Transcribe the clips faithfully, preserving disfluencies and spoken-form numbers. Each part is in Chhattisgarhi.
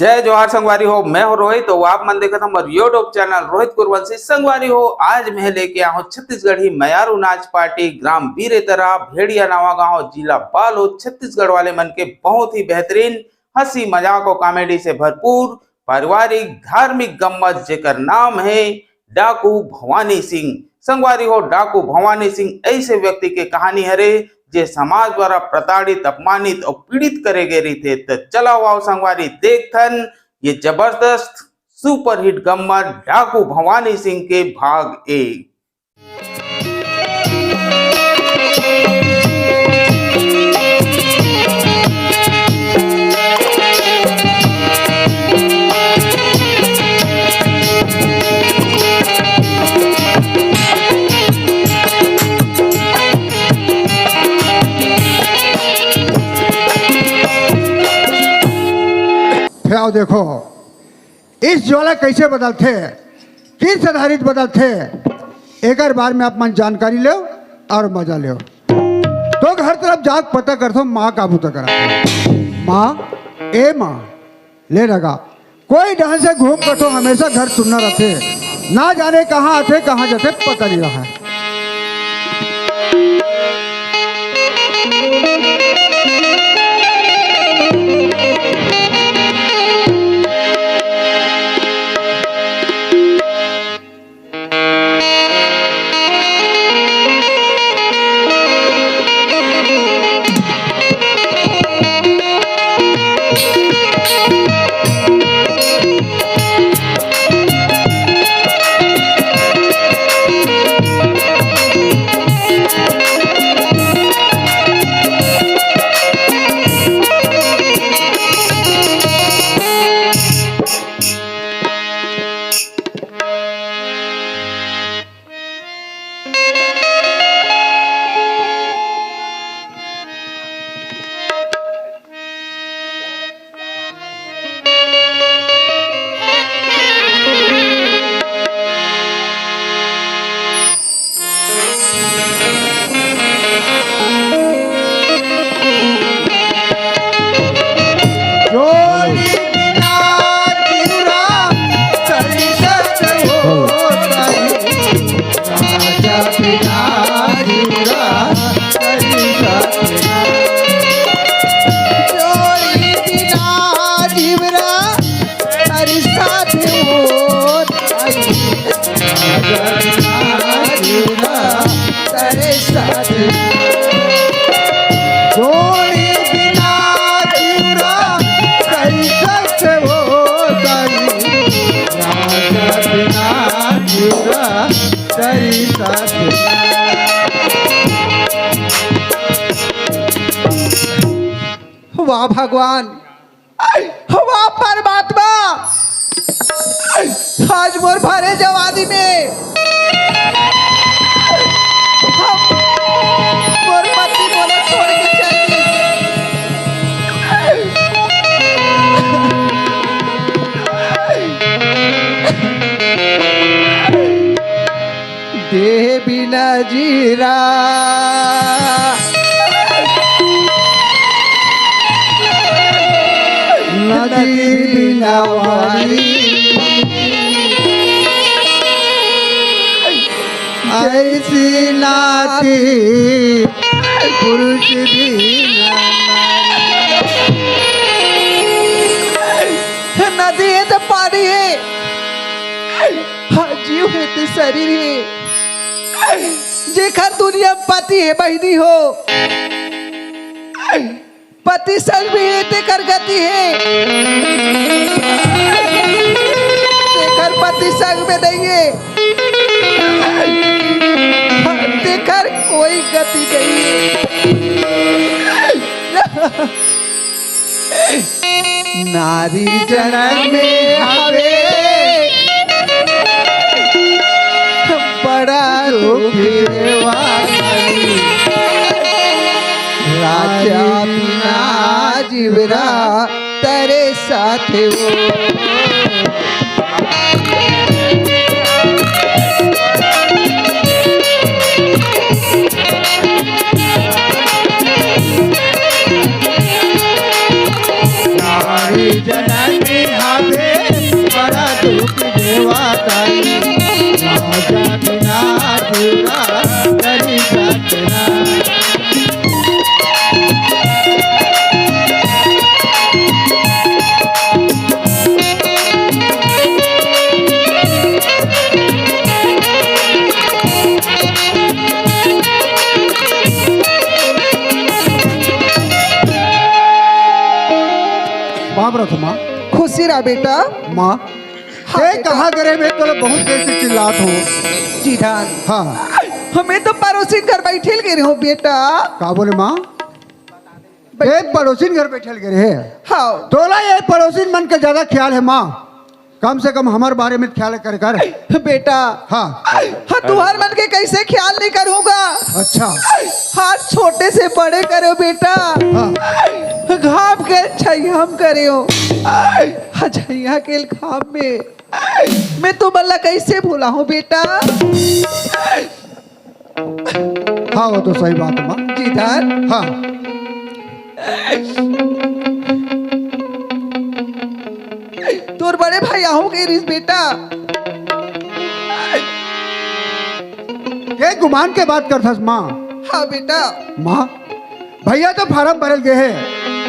जय जोहार संगवारी हो, मैं हूं रोहित। तो आप मन देखत हमर YouTube चैनल रोहित कुरवंशी। संगवारी हो, आज मैं लेके आया हूं छत्तीसगढ़ी मयारू नाच पार्टी ग्राम बीरेतरा भेड़िया नवा गांव, जिला बालोद, छत्तीसगढ़ वाले मन के बहुत ही बेहतरीन हंसी मजाक और कॉमेडी से भरपूर पारिवारिक धार्मिक गम्मत, जेकर नाम है डाकू भवानी सिंह। संगवारी हो, डाकू भवानी सिंह ऐसे व्यक्ति के कहानी हरे जे समाज द्वारा प्रताड़ित, अपमानित और पीड़ित करे गए रहिथे। त चला आओ संगवारी, देखथन ये जबरदस्त सुपरहिट गम्मत डाकू भवानी सिंह के भाग एक। फिर आओ देखो, इस ज्वाला कैसे बदलथे, किस आधारित बदलथे, एकर बारे में आप मन जानकारी लेव और मजा लेव। तो घर तरफ जाके पता करथो, माँ का बुता करा। माँ, ए माँ, ले लगा, कोई ढंग से घूम करथो, हमेशा घर सुन्ना रहथे, ना जाने कहाँ आथे, कहाँ जाथे, पता नहीं रहा। वाह भगवान, वाह परमात्मा, आज मोर भरे जवानी में हम, मोर पति मोला छोड़ के चल गे। देह बिना जीरा, नदी बिना वारी, ऐसी नाती पुरुष बिना नारी। नदी हे त पानी हे, हाँ, जीव हे त शरीर हे। जेकर दुनिया म पति हे, बहिनी हो, पति संग में हे, तेकर गति हे। जेकर पति संग में नहीं हे, तेकर कोई गति नहीं हे। नारी जनम में हवे बड़ा दुख देवा नारी। राजा बिना जीवरा तेरे साथ वो। नारी जनम में चूक देवा ताई, राजा बिना पूरा करी सतना। बाप रथ माँ। खुशी रहा बेटा। माँ, हाँ ते बेटा। कहाँ करे? मैं तोला बहुत देर से चिल्लात हूँ। जी धन। हाँ। हमें तो पड़ोसी घर बैठे गे रहे हो बेटा। का बोले माँ? ए पड़ोसिन घर बैठल गे रहे। हाँ। तोला ये पड़ोसिन मन के ज्यादा ख्याल है माँ, कम से कम हमर बारे में ख्याल कर कर। बेटा। हाँ। हाँ, तुहर मन के कैसे ख्याल नहीं करूँगा? अच्छा। हाँ, छोटे से बड़े करे हो बेटा। हाँ। घाम के छैया में करे हो। हाँ, छैया के घाम में मैं तुमन ला कैसे भुलाहूँ बेटा? हाँ, वो तो सही बात है माँ। जी धन। हाँ। तोर बड़े भाई आहूँ गे रिहिस बेटा। के गुमान के बात करथस माँ? हाँ बेटा। माँ, भैया तो फारम भरे ल गे हे,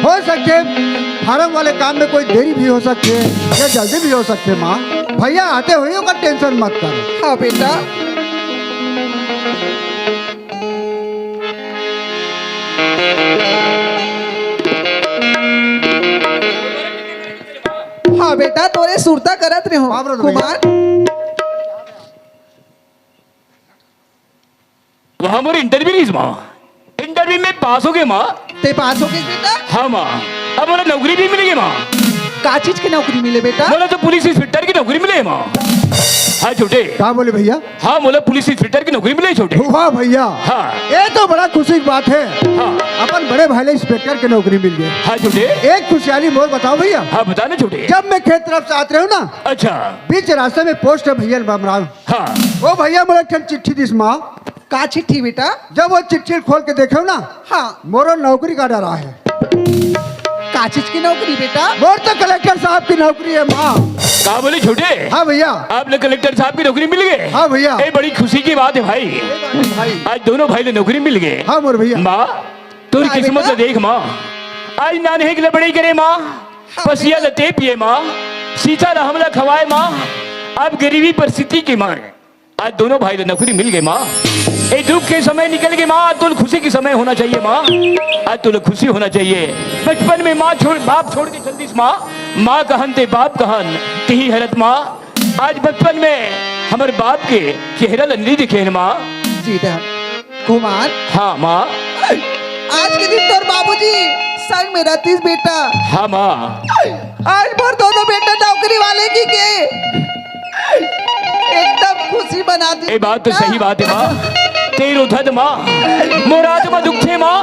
हो सकथे फारम वाले काम में कोई देरी भी हो सकथे या जल्दी भी हो सकथे माँ। भैया आते होही, ओकर tension मत कर। हाँ बेटा। हाँ बेटा, तोरे सुरता करत रहे हो। बाप रे भैया। कुमार। वहाँ मोर interview रहिस माँ। Interview में पास हो गे माँ। ते पास हो गे बेटा? हाँ माँ। अब मोला नौकरी भी मिल गे माँ। का चीज के नौकरी मिले बेटा? मोला तो पुलिस इंस्पेक्टर की नौकरी मिले माँ। हाँ छोटे। का बोले भैया? हाँ, मोला पुलिस इंस्पेक्टर की नौकरी मिले छोटे। वाह भैया। हाँ। ये तो बड़ा खुशी की बात है। हाँ। अपन बड़े भाई ला इंस्पेक्टर की नौकरी मिल गई। हाँ छोटे। एक खुशहाली मोर बताओ भैया। हाँ, बता ना छोटे। जब मैं खेत तरफ से आत रहे हूँ ना, अच्छा। बीच रास्ते में पोस्ट है भैया बमराव। हाँ। वो भैया मोला एक ठन चिट्ठी दिस माँ। का चिट्ठी बेटा? जब वो चिट्ठी खोल के देखे ना, हाँ। मोरो नौकरी का डरा है। का चीज की नौकरी बेटा? मोर तो कलेक्टर साहब की नौकरी है माँ। का बोले छोटे? हाँ भैया। आप लोग कलेक्टर साहब की नौकरी मिल गए? हाँ भैया। ए, बड़ी खुशी की बात है भाई। भाई। आज दोनों भाई ला नौकरी मिल गए। हाँ मोर भैया। माँ, तोर हाँ किस्मत बेटा। ला देख माँ, आज नान्हे के लबड़े करे माँ, हाँ पसिया बेटा। लते पिए माँ, सीता ला हमला खवाए माँ। अब गरीबी परिस्थिति के मारे आज दोनों भाई ला नौकरी मिल गई माँ। ए दुख के समय निकल गए माँ, आज तो खुशी के समय होना चाहिए माँ। आज तो खुशी होना चाहिए। बचपन में माँ छोड़, बाप छोड़ के चल दिस माँ। माँ कहन ते बाप कहन, तिही हरत माँ। आज बचपन में हमर बाप के चेहरा ला नइ देखे हन माँ। जी धन। कुमार। हाँ माँ। आज के दिन तोर बाबूजी संग में रहतिस बेटा। हाँ माँ। आज भर दोनों बेटा नौकरी वाले की के एकदम खुशी बना दी। ए बात तो सही बात है माँ। ते रोथस माँ, मोर आत्मा दुखथे माँ।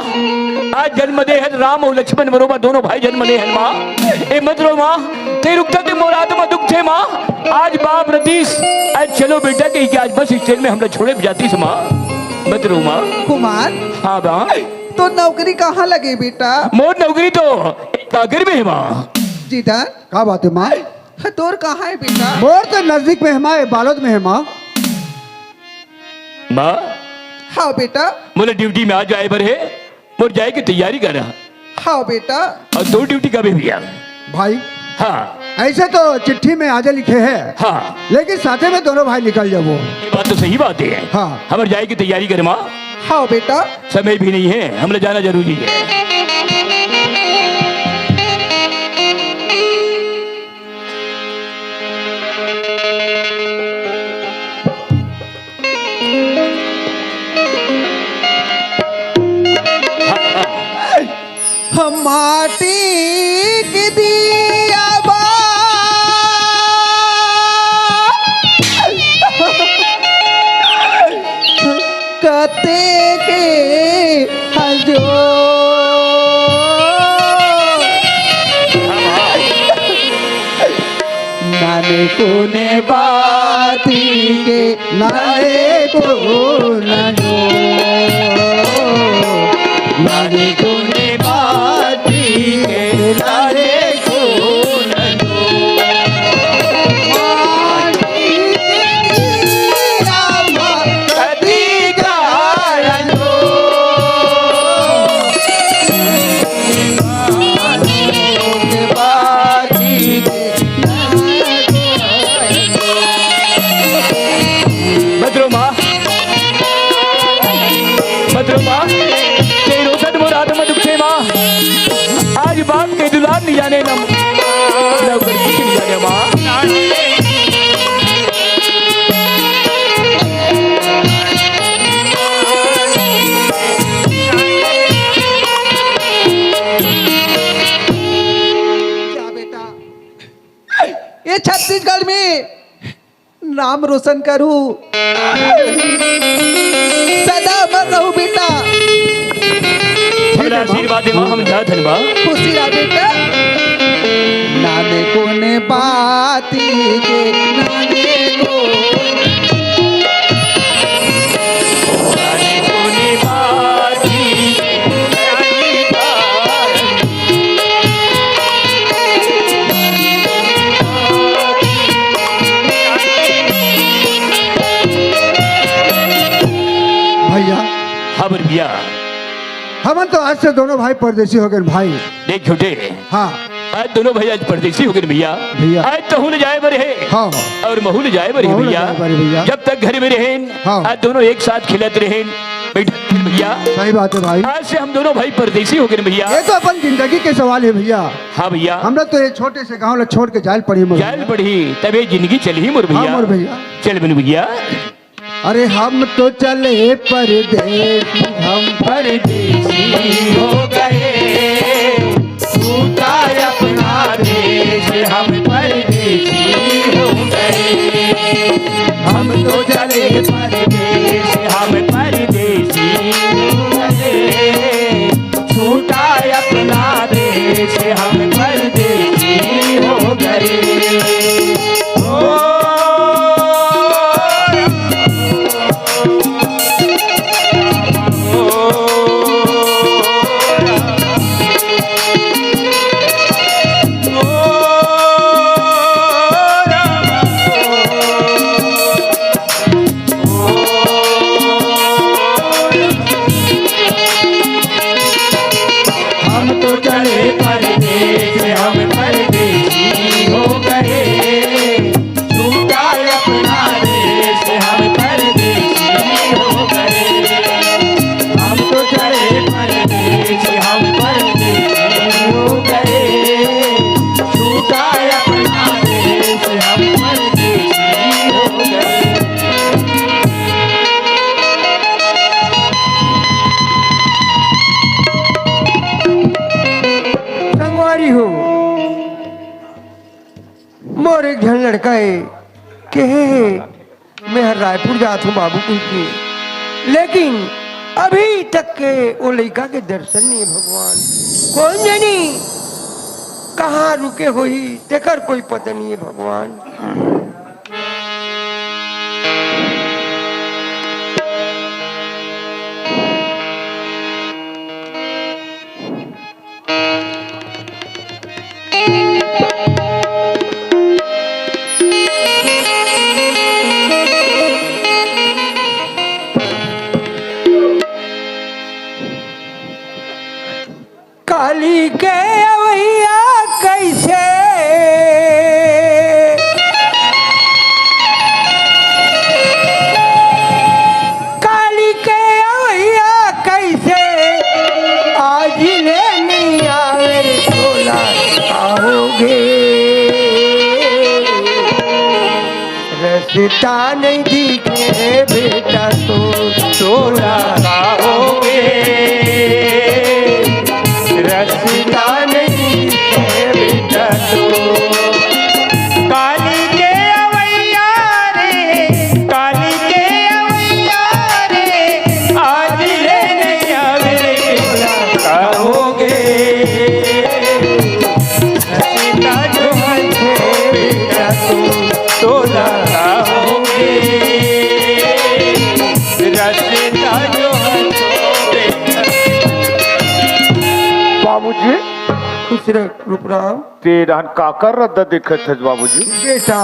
आज जन्म दे हन राम अउ लक्ष्मण बरोबर दोनों भाई जन्म दे हन माँ। ए मत रो माँ, ते रोथस मोर आत्मा दुखथे माँ। आज बाप रहतिस, आज चलो बेटा कहि के आज बस स्टैंड में हमला छोड़े जातिस माँ। मत रो माँ। कुमार। हाँ बा। तो नौकरी कहाँ लगे बेटा? मोर नौकरी तो कागरी में है माँ। जी धन। का बात है माँ? तोर कहाँ है बेटा? मोर तो नजदीक में है माँ, बालोद में है माँ। माँ। हाँ बेटा। मोला ड्यूटी में आ जाए बर हे, मोर जाए के तैयारी करा। हाँ बेटा। अउ तोर ड्यूटी कब हे भैया? भाई। हाँ। ऐसे तो चिट्ठी में आजे लिखे है। हाँ। लेकिन साथे में दोनों भाई निकल जाबो। ये बात तो सही बात है। हाँ। हमर जाए के तैयारी करे माँ। हाँ बेटा। समय भी नहीं है, हमला जाना जरूरी है। हम माटी के दिया बा, कते के हजो। नाने कोने बाती के, नाने कोन जो। नाने कोने बाती के, नाने कोन जो। दुलार नहीं जाने ना, ना ओकर कुछ नहीं जाने माँ। क्या बेटा, ये छत्तीसगढ़ में नाम रोशन करू, सदा अमर रहू बेटा। हमरा आशीर्वाद दे माँ, हम जात हन बा। खुशी रह बेटा। नाने कोने बाती के, नाने को, नाने कोने बाती के। भैया, हाँ बोल भैया। हमन तो आज से दोनों भाई परदेसी हो गए भाई। देख छोटे, हाँ। आज दोनों भाई आज परदेसी हो गए भैया। भैया। आज तहूँ ले जाए बर हे। हाँ। और महूँ ले जाए बर हे महूँ ले भैया। जाए बर हे भैया। जब तक घर में रहेन, हाँ। आज दोनों एक साथ खेलत रहेन, बैठत रहेन भैया। सही बात है भाई। आज से हम दोनों भाई परदेसी हो गए भैया। ये तो अपन जिंदगी के सवाल है भैया। हाँ भैया। हमरा तो ये छोटे से गाँव ला छोड़ के जाए ल पड़ही मोर जाए ल भैया। पड़ही, तब ये जिंदगी चलही मोर हाँ भैया। मोर भैया। चल बन भैया। अरे हम तो चले परदेस, हम परदेसी हो गए, छूटा अपना देश, हम परदेसी हो गए। हम तो चले परदेस, हम परदेसी हो गए, छूटा अपना देश, हम परदेसी हो गए। ओ, हम तो चले परदेस, हम परदेसी हो गए। छूटा अपना देश, हम परदेसी हो गए। हम तो चले परदेस, हम परदेसी हो गए। छूटा अपना देश, हम परदेसी हो गए। संगवारी हो, मोर एक झन लड़का हे, कहे हे, मैं हर रायपुर जात हूँ बाबू कहिके, लेकिन अभी तक के वो लइका के दर्शन नहीं हे भगवान। कौन जानी कहाँ रुके होही, तेकर कोई पता नहीं हे भगवान। काली के अवइया कइसे, काली के अवइया कइसे, आज ले नइ आवे रे तोला, आओगे। रस्ता नहीं दिखे बेटा तो तोला का होगे, रस्ता नहीं दिखे बेटा तो। काली के अवइया रे, काली के अवइया रे, आज ले नहीं आवे रे तोला का होगे। रस्ता जो है बेटा तू तोला का होगे, रस्ता जो है बेटा। बाबूजी। खुश रह रूपराम। ते रहन काकर रद्दा देखत हस बाबूजी? बेटा,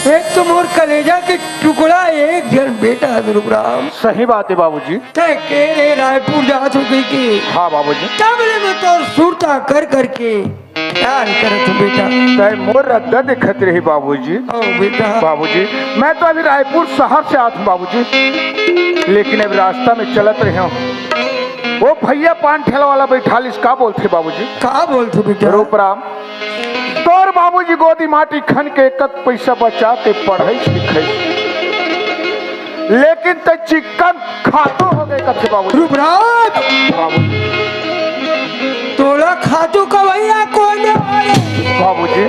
एक तो मोर कलेजा के टुकड़ा, एक झन बेटा हे रूपराम। सही बात हे बाबूजी। तैं के रे रायपुर जात हो कहिके। हाँ बाबूजी। तब ले मैं तोर सुरता कर करके प्यार करत हूँ बेटा। तैं मोर रद्दा देखत रहे बाबूजी। ओ बेटा। बाबूजी, मैं तो अभी रायपुर शहर से आत हूँ बाबूजी, लेकिन अभी रास्ता में चलत रहे हूँ। वो भैया पान ठेला वाला बैठालिस, का बोलथे बाबूजी? का बोलथे बेटा? रूपराम, तोर बाबूजी गोदी माटी खन के एक एक पैसा बचा के पढ़ाई लिखाई, लेकिन ते चिक्कन खातू हो गए कथे बाबूजी। रूपराम, बाबूजी। तोला खातू कवैया कोन हे? बाबूजी,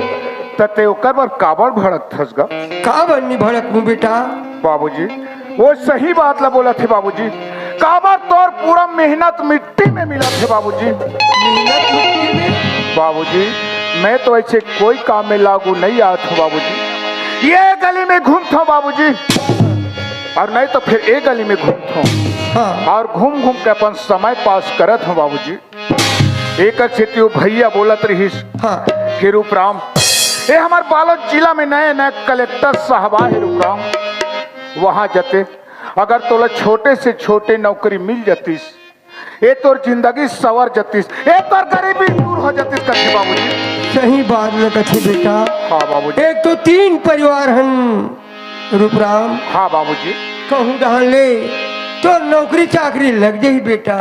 त ते ओकर बर काबर भड़कथस गा? काबर नी भड़कहूं बेटा? बाबूजी, वो सही बात ला बोलथे बाबूजी। काबर तोर पूरा मेहनत मिट्टी में मिलथे बाबूजी। मेहनत मिट्टी में? बाबूजी, मैं तो ऐसे कोई काम में लागू नहीं आत हूँ बाबूजी। ये गली में घूमत हूँ बाबूजी, और नहीं तो फिर ए गली में घूमत हूँ। हाँ। और घूम घूम के अपन समय पास करत हूँ बाबूजी। एकर सेती वो भैया बोलत रहिस हाँ। कि रूपराम, ए हमर बालोद जिला में नए नए कलेक्टर साहब आए हे रूपराम, वहां जते अगर तोला छोटे से छोटे नौकरी मिल जतिस, ए तोर जिंदगी सवर जतिस, ए तोर गरीबी दूर हो जतिस कथे बाबूजी। सही बात न कथे बेटा। हाँ बाबूजी। एक तो तीन परिवार हन रूपराम। हाँ बाबूजी। कहूँ डहान ले तोर नौकरी चाकरी लग जाही बेटा,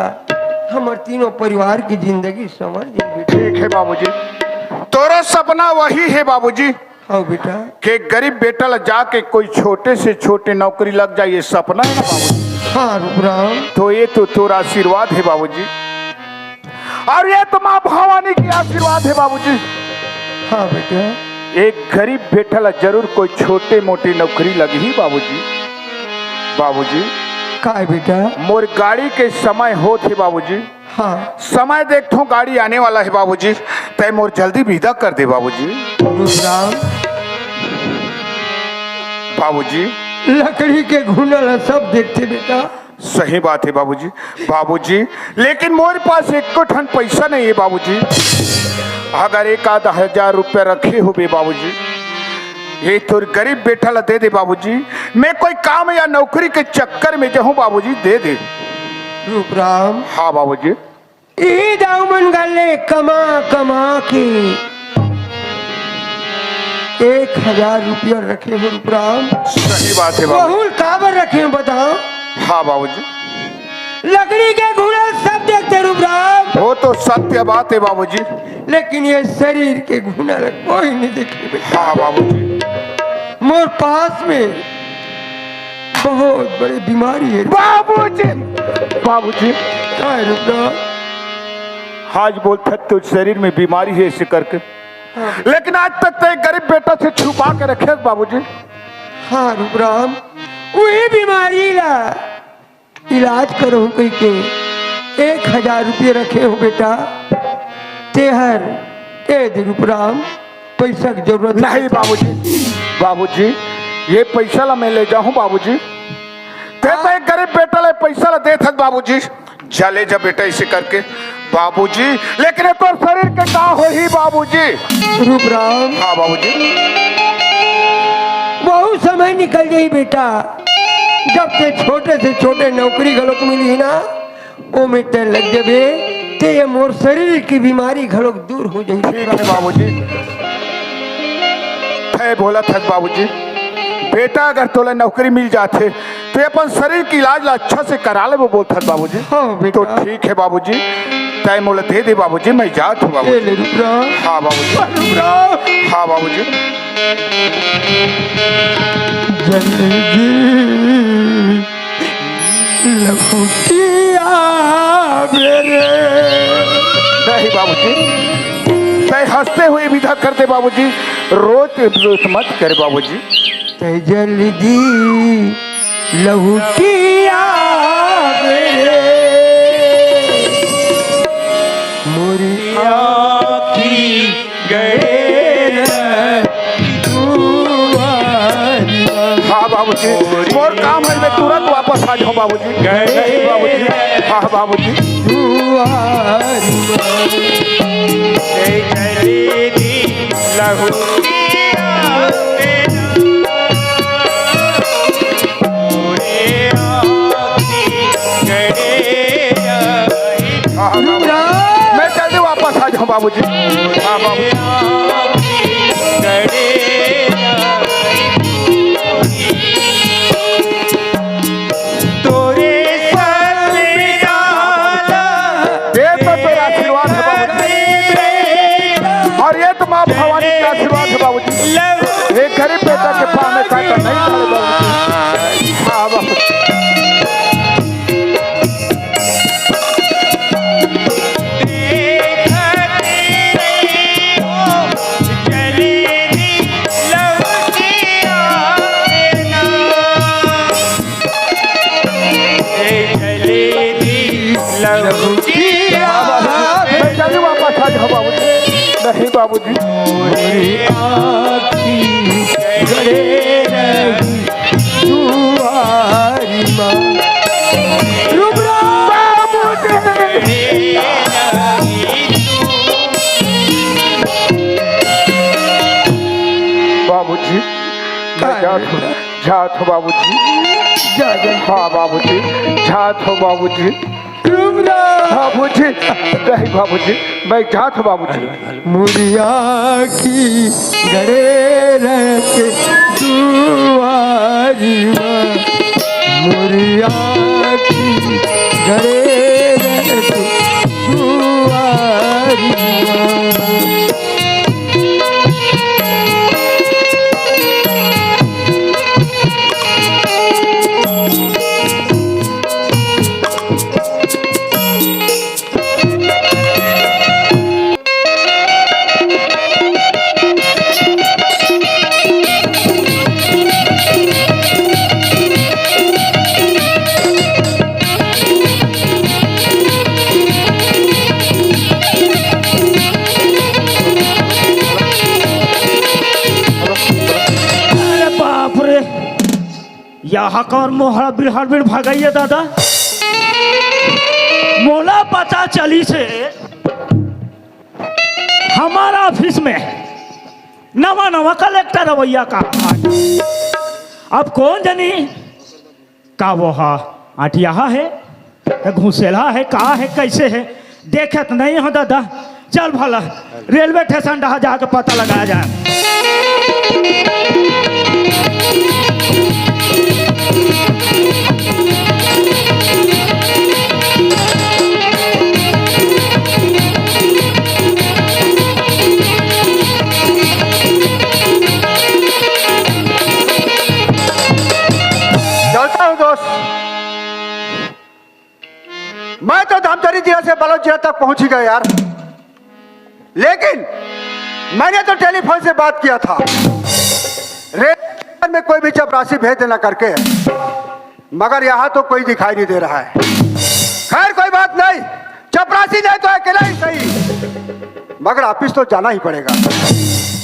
हमर तीनों परिवार की जिंदगी संवर जाही बेटा। ठीक है बाबूजी, तोरो सपना वही है बाबूजी। हाँ बेटा। के गरीब बेटा ला जाके कोई छोटे से छोटे नौकरी लग जाए, ये सपना है ना बाबूजी? हाँ रूपराम। तो ये तो तोरा आशीर्वाद है बाबूजी। और ये तो माँ भवानी की आशीर्वाद है बाबूजी। हाँ बेटा। एक गरीब बेटा ला जरूर कोई छोटे मोटी नौकरी लगही बाबूजी। बाबूजी। काय बेटा? मोर गाड़ी के समय होत हे बाबूजी। हाँ। समय देखथों, गाड़ी आने वाला है बाबूजी, तय मोर जल्दी विदा कर दे बाबूजी। रूपराम। बाबूजी। लकड़ी के घुना ला सब देखथे बेटा। सही बात है बाबूजी। बाबूजी, लेकिन मोर पास एको ठन पैसा नहीं है बाबूजी। अगर एक आध हजार रुपया रखे होबे बाबूजी, ये तोर गरीब बेटा ला दे दे बाबूजी। मैं कोई काम या नौकरी के चक्कर में जाहूँ बाबूजी, दे दे। रूपराम। हाँ बाबूजी। इही दाऊ मन घर ले कमा कमा के एक हजार रुपया रखे हो रूपराम। सही बात है बाबू। वहू ल काबर रखे हो बताओ? हाँ बाबूजी। लकड़ी के घुना सब देखते रूपराम। वो तो सत्य बात है बाबूजी। लेकिन ये शरीर के घुना ला कोई नहीं देखे बेटा। हाँ बाबूजी। मोर पास में बहुत बड़ी बीमारी है। बाबूजी, बाबूजी। काय रूपराम? आज बोलथस तो शरीर में बीमारी है ऐसे करके, हाँ। लेकिन आज तक ते गरीब बेटा से छुपा के रखे बाबूजी। हाँ रूपराम, वही बीमारी ला इलाज करहूं कहिके एक हजार रुपये रखे हो बेटा। तेहर ए दे रूपराम, पैसा की जरूरत नहीं बाबूजी। बाबूजी, ये पैसा ला मैं ले जाहूं बाबूजी। ते तो एक गरीब बेटा ला पैसा ला देथस बाबूजी, जा ले जा बेटा इसे करके बाबूजी। लेकिन ये तोर शरीर के का होही बाबूजी? रूपराम। हाँ बाबूजी। बहुत समय निकल जाही बेटा, जब ते छोटे से छोटे नौकरी घलोक मिली ना, ओमे ते लग जबे, ते ये मोर शरीर की बीमारी घलोक दूर हो जाही। ठीक है बाबूजी, ते बोलथस बाबूजी, बेटा अगर तोला नौकरी मिल जाथे, ते अपन शरीर के इलाज ला अच्छा से करा लेबो बोलथस बाबूजी। हाँ बेटा। तो ठीक है बाबूजी, ते मोला दे दे बाबूजी, मैं जात हूँ बाबूजी। ए ले रूपराम। हाँ बाबूजी। रूपराम। हाँ बाबूजी। जल्दी लहुटिया मेरे। नहीं बाबूजी, ते हंसते हुए विदा कर दे बाबूजी, रोत रोत मत कर बाबूजी। ते जल्दी लहुटिया मेरे। मोरी आँखी गए दुआरिया। हाँ बाबूजी, मोर काम है, मैं तुरंत वापस आ जाऊँ बाबूजी। गए बाबूजी। हाँ बाबूजी। दुआरिया। जय जय दी लहू। हाँ, हाँ, बाबू। मैं जल्दी वापस आ जाऊँ बाबूजी। हाँ बाबू। तोरे सर पे डाला के पाँव में काटा नहीं डाले बाबूजी। हाँ, बाबू। लौटिया। मैं चली वापस आ जाओ बाबूजी। नहीं बाबूजी। मोरी आँखी गड़े रही दुआरी माँ। रुक रहा बाबूजी। बाबूजी, मैं जात हूँ, जात हूँ बाबूजी। जा, जा। हाँ बाबूजी, जात हूँ बाबूजी। रुक रहा। बाबूजी, नहीं बाबूजी, मैं जात हूँ बाबूजी। मुरिया की गड़े रहते दुआरी माँ, मुरिया की गड़े रहते दुआरी माँ। अरे बाप रे, यहाँ कौन मोहरा बिरहर बिर भगाइए दादा? मोला पता चली से हमारा ऑफिस में नवा नवा कलेक्टर रवैया का। अब कौन जनी का वो हा अटियाहा है, घुसेला है, का है, कैसे है, देखत नहीं हो दादा। चल भला रेलवे स्टेशन डहा जाके पता लगाया जाए। चलता हूँ दोस्त, मैं तो धमतरी जिला से बलौद जिला तक पहुंच ही गया यार, लेकिन मैंने तो टेलीफोन से बात किया था रेल में कोई भी चपरासी भेज देना करके, मगर यहाँ तो कोई दिखाई नहीं दे रहा है। खैर कोई बात नहीं, चपरासी नहीं तो अकेला ही सही, मगर ऑफिस तो जाना ही पड़ेगा।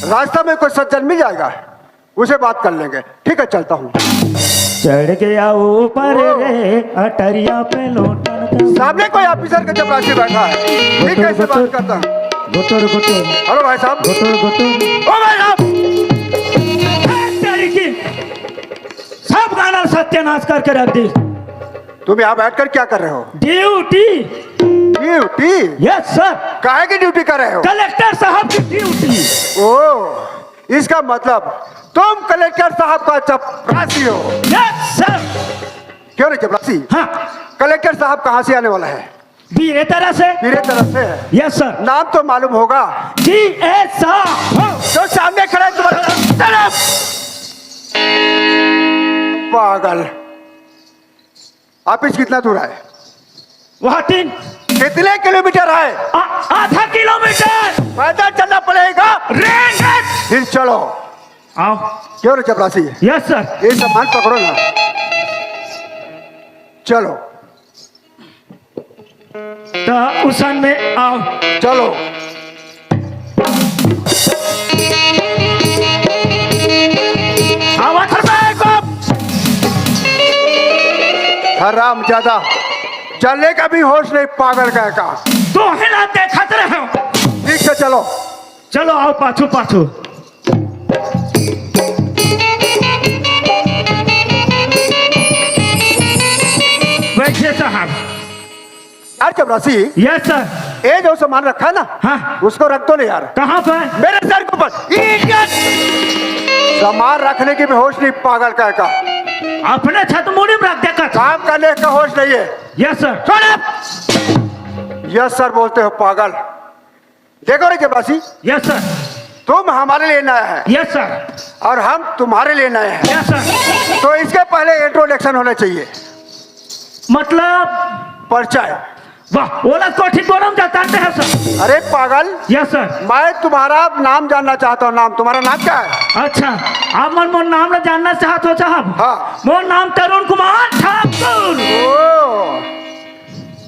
रास्ता में कोई सज्जन मिल जाएगा, उसे बात कर लेंगे। ठीक है, चलता हूँ। चढ़ गया ऊपर ओ। रे अटरिया पे लोटन का। सामने कोई ऑफिसर का चपरासी बैठा है, ठीक है, इससे बात करता हूँ। गुटुर गुटुर। हेलो भाई साहब। गुटुर गुटुर। ओ भाई साहब। ए, तेरी की सब गाना सत्यानाश करके रख दी। तुम यहाँ बैठकर क्या कर रहे हो? ड्यूटी। ड्यूटी? Yes sir. काहे की ड्यूटी कर रहे हो? कलेक्टर साहब की ड्यूटी। ओ, इसका मतलब तुम कलेक्टर साहब का चपरासी हो? Yes sir. क्यों रे चपरासी? हाँ। कलेक्टर साहब कहाँ से आने वाला है? बीरे तरह से। बीरे तरह से है। Yes sir. नाम तो मालूम होगा। जी एस साहब। जो सामने खड़ा है तुम्हारा तरफ। पागल। ऑफिस कितना दूर है? वहाँ तीन। कितने किलोमीटर है? आ-, आधा किलोमीटर। पैदल चलना पड़ेगा। रेंगट। फिर चलो। आओ। क्यों रे चपरासी? Yes sir. ये सामान पकड़ो ना। चलो। तो उसन में आओ। चलो। आवा थर बैग को। हराम ज्यादा, चलने का भी होश नहीं पागल का का। तो है ना देखत रहे हो। ठीक से चलो। चलो आओ पाछू पाछू। बैठिए साहब। यार चपरासी, यस सर। ये जो सामान रखा है ना, हाँ। उसको रख दो ना यार। कहाँ पे? मेरे सर के ऊपर। Idiot! सामान रखने की भी होश नहीं पागल का का। अपने छत मुड़ी में रख दे कर। काम करने का होश नहीं है। Yes sir. Shut up! Yes sir बोलते हो पागल। देखो रे चपरासी, यस सर। तुम हमारे लिए नया है। Yes sir. और हम तुम्हारे लिए नए हैं। Yes sir. तो इसके पहले इंट्रोडक्शन होना चाहिए। मतलब? परिचय। वाह, ओला कोठी बोलम जाता है सर। अरे पागल, यस सर। मैं तुम्हारा नाम जानना चाहता हूँ। नाम, तुम्हारा नाम क्या है? अच्छा, आप मन मोर नाम ला जानना चाहत हो साहब? हाँ। मोर नाम तरुण कुमार ठाकुर। ओ,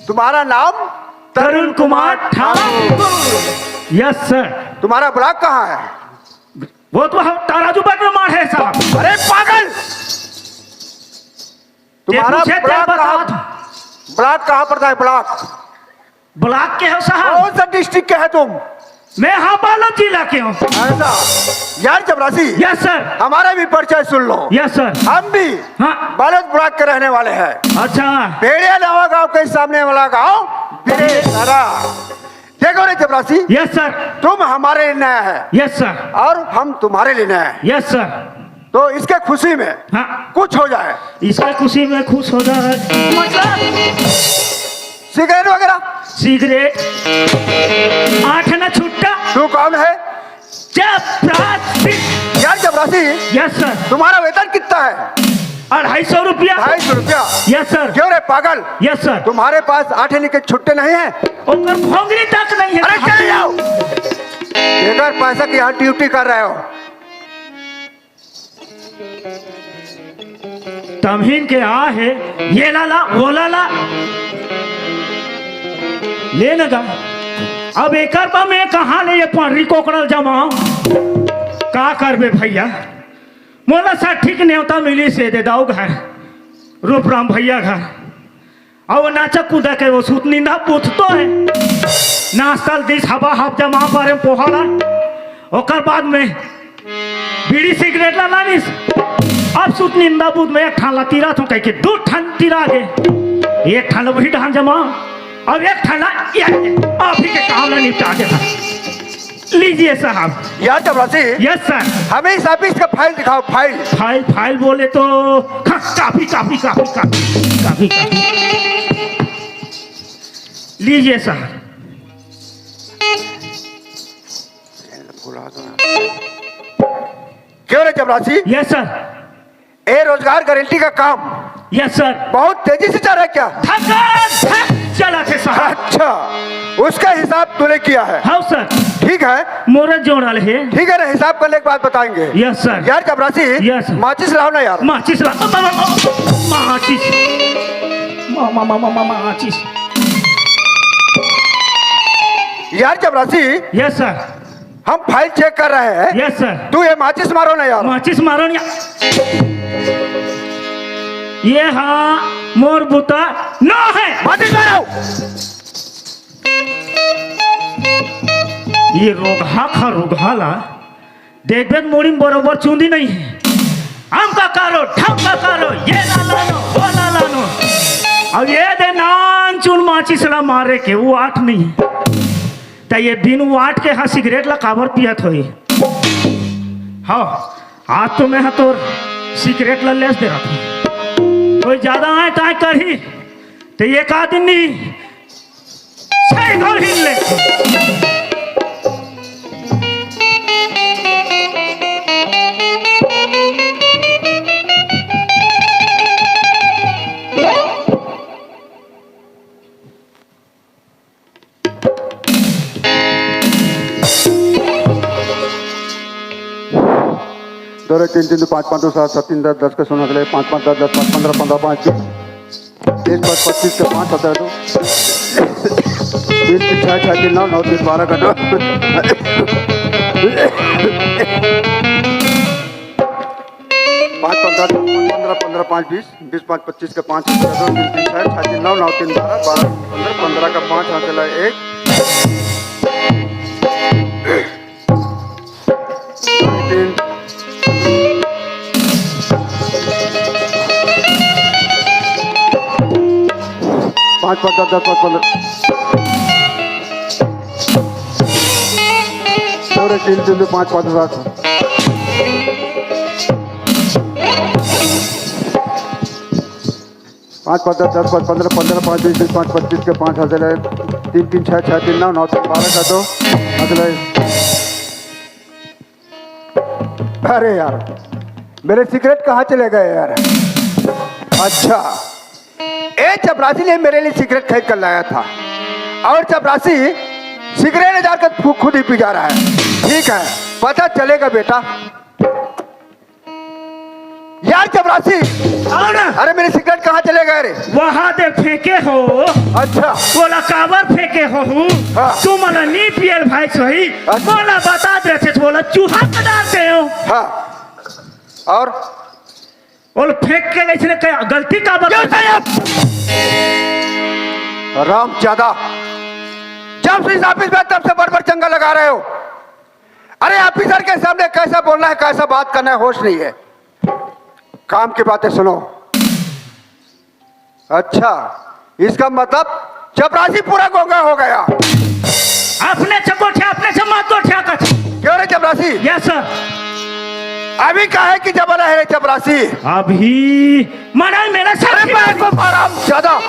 तुम्हारा नाम तरुण कुमार ठाकुर। Yes sir. तुम्हारा ब्लॉक कहाँ है? वो तो हम तराजू बट में मार है साहब। अरे पागल, तुम्हारा पूछे थे, ब्लॉक बता कहाँ? दो। ब्लॉक कहाँ पड़ता है? ब्लॉक। ब्लॉक के हो साहब? कौन सा डिस्ट्रिक्ट के है तुम? मैं हाँ बालोद जिला के हूँ। ऐसा? यार चपरासी, यस सर। हमारा भी परिचय सुन लो। Yes sir. हम भी हाँ। बालोद ब्लॉक के रहने वाले हैं। अच्छा। भेड़िया नवा गांव के सामने वाला गांव बिरेसरा। देखो रे चपरासी, यस सर। तुम हमारे लिए नया है यस सर। और हम तुम्हारे लिए नया है, यस सर। तो इसके खुशी में हाँ। कुछ हो जाए। इसके खुशी में खुश हो जाए मतलब? सिगरेट वगैरह। सिगरेट, आठ आना छुट्टा। तू कौन है? चपरासी। यार चपरासी, यस सर। तुम्हारा वेतन कितना है? अढ़ाई सौ रुपया। ढाई सौ रुपया। Yes sir. क्यों रे पागल, यस सर। तुम्हारे पास आठ आने के छुट्टे नहीं है? ओकर भोंगरी तक नहीं है। अरे चले जाओ, बेकार पैसा की यहाँ ड्यूटी कर रहे हो। तमहीन के आ है, ये लाला, वो लाला। ले न गा। अब एकर बा मैं कहाँ ले ये पंडरी कोकड़ल जमाओ? का करबे भैया? मोला साठी के नेवता मिली से दे दाऊ घर, रूपराम भैया घर। अउ नाचा कूदा के वो सूत निंदा पूछतो है। नाश्ता ल दिस हवा हफ्ता मा बारे में पोहाड़ा। ओकर बाद में बीड़ी सिगरेट ला लानिस। अब सूत निंदा बूथ में एक ठान ला तीरा थो कह के दू ठान तीरा गे। एक ठान ला वही ढान जमा और एक ठान ला ये अभी के काम ला निपटा देता। लीजिए साहब। यार चपरासी, यस सर। हमें इस ऑफिस का फाइल दिखाओ, फाइल। फाइल, फाइल बोले तो का-, काफी, काफी, काफी, काफी, काफी, काफी। लीजिए सर। क्यों रे चपरासी, यस सर। ये रोजगार गारंटी का काम यस सर। बहुत तेजी से चल रहा है क्या? धकाधक चला थे साहब। अच्छा, उसका हिसाब तूने किया है? हाँ सर। ठीक है, मोरा जोड़ल है। ठीक है ना, हिसाब करने के बाद बताएंगे। Yes sir. यार चपरासी, यस। माचिस लाओ ना यार। माचिस ला, मा-, मा-, मा-, माचिस। मा-, मा-, मा-, मा-, मा-, माचिस। यार चपरासी, यस सर। हम फाइल चेक कर रहे हैं। Yes sir. तू ये माचिस मारो ना यार। माचिस मारो ना। ये हाँ मोर बुता ना है। माचिस मारो। ये रोगहा खा रोगहा ला देखबे त मुड़ी में बरोबर चूंदी नहीं है। हम का करो, ढंग का करो, ये ला लानो, वो ला लानो। अब ये दे नान चुन माचिस ला मारे के, वो आठ नहीं है। त ये बिन वाट के हा सिगरेट ला काबर पियत होई? हाँ, आज तो मैं हा तोर सिगरेट ला लेस दे रहा था। कोई ज्यादा आए ताए करही, त एक आदमी छह गोल हिल ले। दो रे तीन तीन दो पाँच पाँच दो सात सात तीन दस दस के सोना के लिए पाँच पाँच दस दस पाँच पन्द्रह पन्द्रह पाँच बीस बीस पाँच पच्चीस के पाँच सत्रह दो तीन तीन छः छः तीन नौ नौ तीन बारह का दो पाँच पन्द्रह पन्द्रह पन्द्रह पाँच बीस बीस पाँच पच्चीस का पाँच, दो, तीन, तीन, छः, छः, तीन, नौ, नौ, तीन, बारह, बारह, पन्द्रह, पन्द्रह का पाँच, हाथ चला एक, तीन, पाँच, पाँच, दस, दस, पाँच, पन्द्रह, दो, तीन, तीन, दो, पाँच, पाँच, सात। पाँच पाँच दस, दस पाँच पन्द्रह, पन्द्रह पाँच बीस, बीस पाँच पच्चीस के पाँच हाथ ले, तीन तीन छः, छः तीन नौ, नौ तीन बारह का दो हाथ ले। अरे यार, मेरे सिगरेट कहाँ चले गए यार? अच्छा, ए चपरासी ने मेरे लिए सिगरेट खरीद कर लाया था, और चपरासी सिगरेट ले जाकर खु-, खुद ही पी जा रहा है। ठीक है, पता चलेगा बेटा। यार चपरासी, आओ ना। अरे, मेरे सिगरेट कहाँ चले गए रे? वहाँ दे फेंके हो। अच्छा। बोला काबर फेंके हो हूँ? हाँ। तू मला नी पियल भाई सही। अच्छा। बोला बता दे थे, बोला चूहा में डालते हो। हाँ। और? बोल फेंक के ऐसे कह, गलती काबर क्यों कर- साहब? राम ज्यादा, जब से इस ऑफिस में तब से बड़ बड़ चंगा लगा रहे हो। अरे ऑफिसर के सामने कैसा बोलना है, कैसा बात करना है, होश नहीं है। काम की बातें सुनो। अच्छा, इसका मतलब चपरासी पूरा गोंगा हो गया। अपने से गोठिया, अपने से मत गोठिया कछ। क्यों रे चपरासी? Yes sir. अभी काहे की जमाना है रे चपरासी? अभी मना मेरा अरे साथी। मैं तो हराम ज्यादा।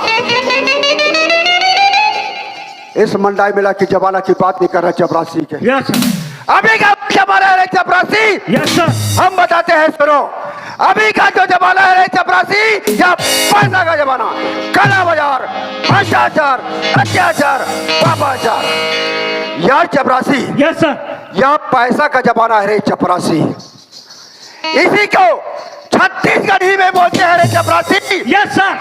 इस मंडाई मेला की जमाना की बात नहीं कर रहा चपरासी के। Yes sir. अभी का जमाना है रे चपरासी? Yes sir. हम बताते हैं, सुनो। अभी का जो जमाना है रे चपरासी, या पैसा का जमाना, काला बाजार, भ्रष्टाचार, अत्याचार, पापाचार। यार चपरासी, यस सर। या पैसा का जमाना है रे चपरासी। इसी को छत्तीसगढ़ी में बोलते हैं रे चपरासी। Yes sir.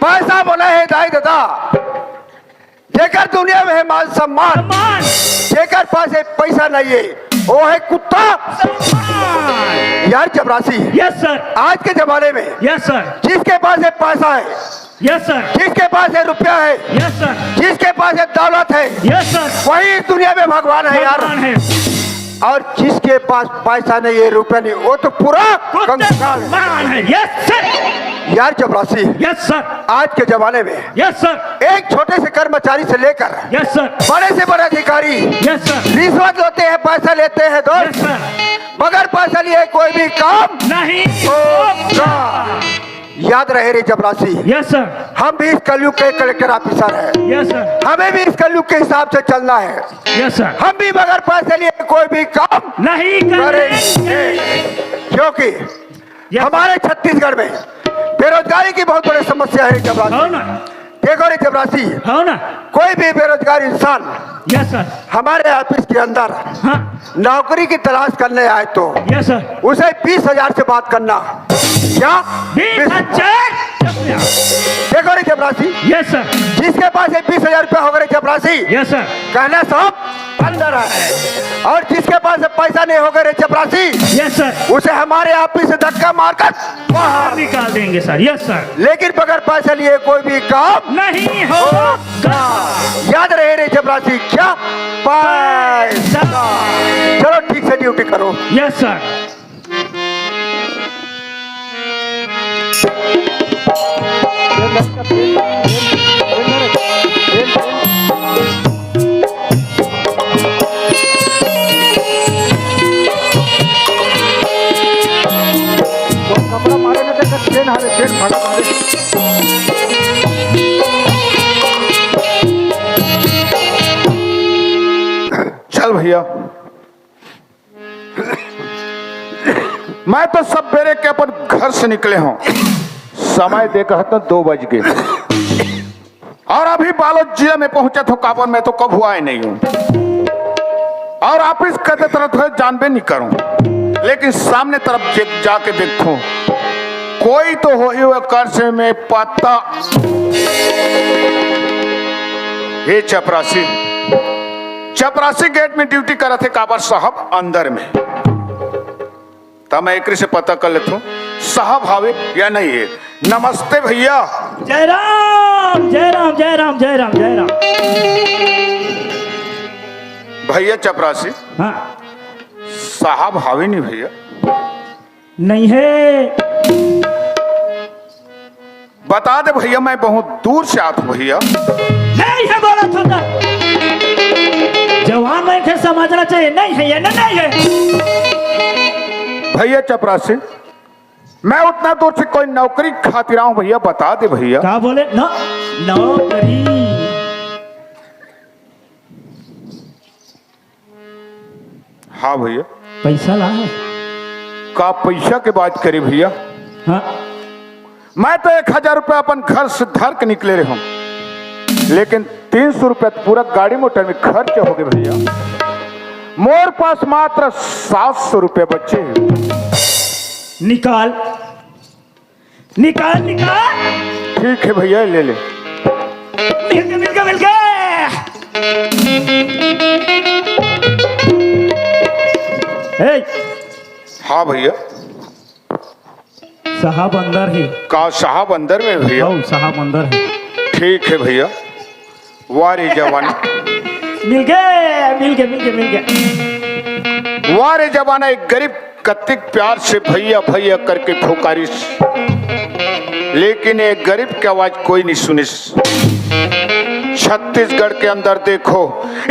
पैसा बोला है दाई दादा, जेकर दुनिया में है मान सम्मान, सम्मान। जेकर पास है पैसा नहीं है, वो है कुत्ता। सम्मान। यार चपरासी, यस सर। आज के जमाने में यस सर। जिसके पास है पैसा है, यस सर। जिसके पास है रुपया है, यस सर। जिसके पास है दौलत है, यस सर। वही इस दुनिया में भगवान है यार। भगवान है। और जिसके पास पैसा नहीं है, रुपया नहीं, वो तो पूरा कुत्ते कंगाल है। समान है। Yes sir. यार चपरासी, यस सर। आज के जमाने में यस सर। एक छोटे से कर्मचारी से लेकर यस सर। बड़े से बड़े अधिकारी यस सर। रिश्वत लेते हैं, पैसा लेते हैं दोस्त, यस सर। मगर पैसा लिए कोई भी काम नहीं होगा। याद रहे रे चपरासी, यस सर। हम भी इस कलयुग के कलेक्टर ऑफिसर हैं। Yes sir. हमें भी इस कलयुग के हिसाब से चलना है। Yes sir. हम भी बगैर पैसे लिए कोई भी काम नहीं करेंगे। करेंगे, क्योंकि यस सर। हमारे छत्तीसगढ़ में बेरोजगारी की बहुत बड़ी समस्या है चपरासी। हो ना। देखो रे चपरासी, हो ना। कोई भी बेरोजगार इंसान यस सर। हमारे ऑफिस के अंदर हाँ। नौकरी की तलाश करने आए तो यस सर। उसे बीस हजार से बात करना। क्या? बीस हजार। देखो रे चपरासी, यस सर। जिसके पास ये बीस हजार रुपया होगा रे चपरासी, यस सर। कहना साहब अंदर है, और जिसके पास पैसा नहीं होगा रे चपरासी, यस सर। उसे हमारे ऑफिस से धक्का मारकर बाहर निकाल देंगे सर। Yes sir. लेकिन बगैर पैसा लिए कोई भी काम नहीं होगा। याद रहे रे चपरासी, क्या? पैसा। चलो ठीक से ड्यूटी करो। Yes sir. कपड़ा मारे ना, देख, ट्रेन हरे, ट्रेन भागा मारे। चल भैया, मैं तो सब बेरे के अपन घर से निकले हूँ, समय देखत हँव तो दो बज गए, और अभी बालोद जिले में पहुंचा तो काबर मैं तो कभू आए नहीं हूँ, और ऑफिस कते तरह तरह जानबे नहीं करूँ, लेकिन सामने तरफ जे-, जाके देखो कोई तो होही वो कर से में पता। हे चपरासी, चपरासी गेट में ड्यूटी करत हे काबर साहब अंदर में। त मैं एकरे से पता कर लेथों, साहब हावे या नहीं हे। नमस्ते भैया। जय राम, जय राम, जय राम, जय राम, जय राम। भैया चपरासी, हाँ। साहब हावे नहीं भैया? नहीं हे। बता दे भैया, मैं बहुत दूर से आत हूँ भैया। नहीं हे बोलत हों त। जवान मन के समझना चाहिए, नहीं हे ये, नहीं हे। भैया चपरासी, मैं उतना दूर से कोई नौकरी खातिर आऊँ भैया, बता दे भैया। का बोले? न-, नौकरी। हाँ भैया। पैसा ला है। का पैसा के बात करे भैया? हाँ। मैं तो एक हजार रुपया अपन घर से धर के निकले रहे हूँ, लेकिन तीन सौ रुपया तो पूरा गाड़ी मोटर में खर्च हो गए भैया। मोर पास मात्र सात सौ रुपया बचे हैं। निकाल, निकाल, निकाल। ठीक है भैया, ले ले। मिल गया, मिल गया, मिल गया। ए, हाँ भैया। साहब अंदर है। का साहब अंदर में भैया? हाँ, साहब अंदर है। ठीक है भैया। वाह रे जवान। मिल गए, मिल गए, मिल गए, मिल गए। वाह रे जवान, एक गरीब कतिक प्यार से भैया भैया करके पुकारिस, लेकिन ये गरीब की आवाज कोई नहीं सुनिस। छत्तीसगढ़ के अंदर देखो,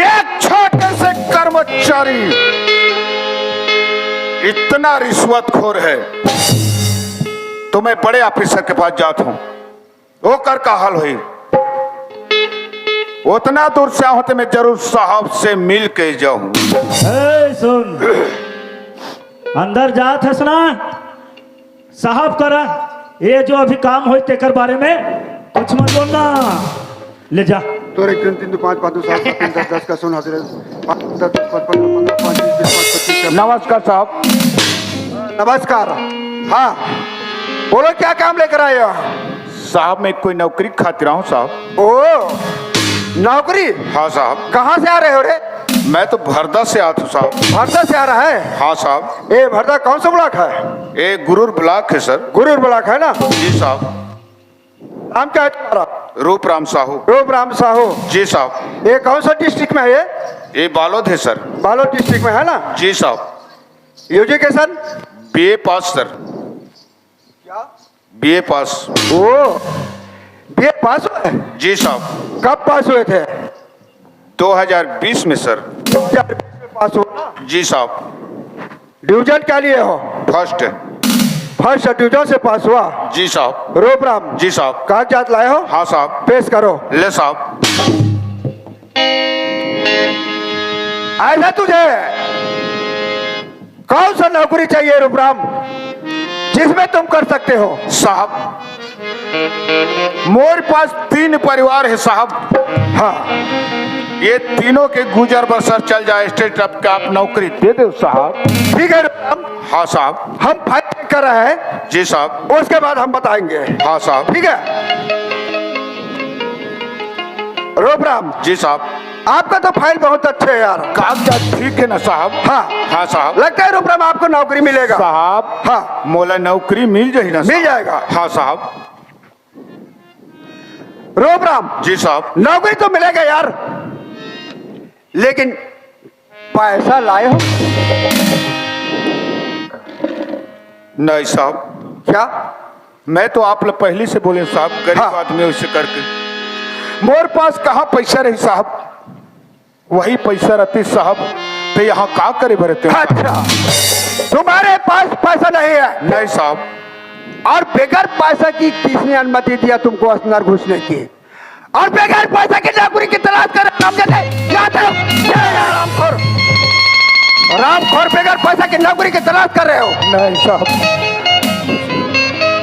एक छोटे से कर्मचारी इतना रिश्वतखोर है, तो मैं बड़े ऑफिसर के पास जाता हूँ, ओकर का हाल होई। उतना दूर से आऊँ तो मैं जरूर साहब से मिल के जाऊँ। ए, सुन, अंदर जात हस ना, साहब करा, ये जो अभी काम होई तेकर बारे में कुछ मत बोलना। ले जा। तोर एक, तीन, तीन, दो, पाँच, पाँच, दो, सात, सात, तीन, दस, दस का सुन हाजिर है। पाँच, दस, दस, पाँच, पाँच, पाँच, पाँच, बीस, बीस, पाँच, पच्चीस का। नमस्कार साहब। नमस्कार। हाँ, बोलो, क्या काम लेकर आए हो? साहब, मैं कोई नौकरी खातिर आऊँ साहब। ओ, नौकरी? हाँ साहब। कहाँ से आ रहे हो रे? मैं तो भरदा से आत हूँ साहब। भरदा से आ रहा है? हाँ साहब। ए, भरदा कौन सा ब्लॉक है? ए, गुरूर ब्लॉक है सर। गुरूर ब्लॉक है ना? जी साहब। नाम क्या है तुम्हारा? रूप राम साहू। रूप राम साहू। जी साहब। ये कौन सा डिस्ट्रिक्ट में है ये? ये बालोद है सर। बालोद डिस्ट्रिक्ट में है ना? जी साहब। एजुकेशन? बीए पास सर। क्या? बीए पास। ओ, बीए पास हुआ है? जी साहब। कब पास हुए थे? दो हज़ार बीस में सर। दो हज़ार बीस में पास हुआ ना? जी साहब। डिवीजन क्या लिए हो? फर्स्ट। फर्स्ट डिवीजन से पास हुआ? जी साहब। रूपराम। जी साहब। कागजात लाए हो? हाँ साहब। पेश करो। ले साहब। ऐसा तुझे कौन सा नौकरी चाहिए रूपराम, जिसमें तुम कर सकते हो? साहब, मोर पास तीन परिवार है साहब। हाँ। ये तीनों के गुजर बसर चल जाए, स्ट्रेट अप का आप नौकरी दे दो साहब। ठीक है रूपराम। हाँ साहब। हम फाइल कर रहे हैं। जी साहब। उसके बाद हम बताएंगे। हाँ साहब। ठीक है रूपराम। जी साहब। आपका तो फाइल बहुत अच्छे है यार। कागजात ठीक है ना साहब? हाँ। हाँ साहब। लगता है रूपराम आपको नौकरी मिलेगा। साहब। हाँ। मोला नौकरी मिल जाही ना मिल साहब? जाएगा। हाँ साहब। रूपराम। जी साहब। नौकरी तो मिलेगा यार, लेकिन पैसा लाए हो? नहीं साहब। क्या? मैं तो आप लोग पहले से बोले साहब, गरीब हाँ। आदमी उसे करके मोर पास कहाँ पैसा रही साहब? वही पैसा रहती साहब, तो यहाँ का करे भरते हो? अच्छा, तुम्हारे पास पैसा नहीं है? नहीं साहब। और बगैर पैसा की किसने अनुमति दिया तुमको अंदर घुसने की? और बगैर पैसा की नौकरी की तलाश कर रहे हो? हम जैसे यहाँ तरफ, ये रामखोर, रामखोर बगैर पैसा की नौकरी की तलाश कर रहे हो? नहीं साहब।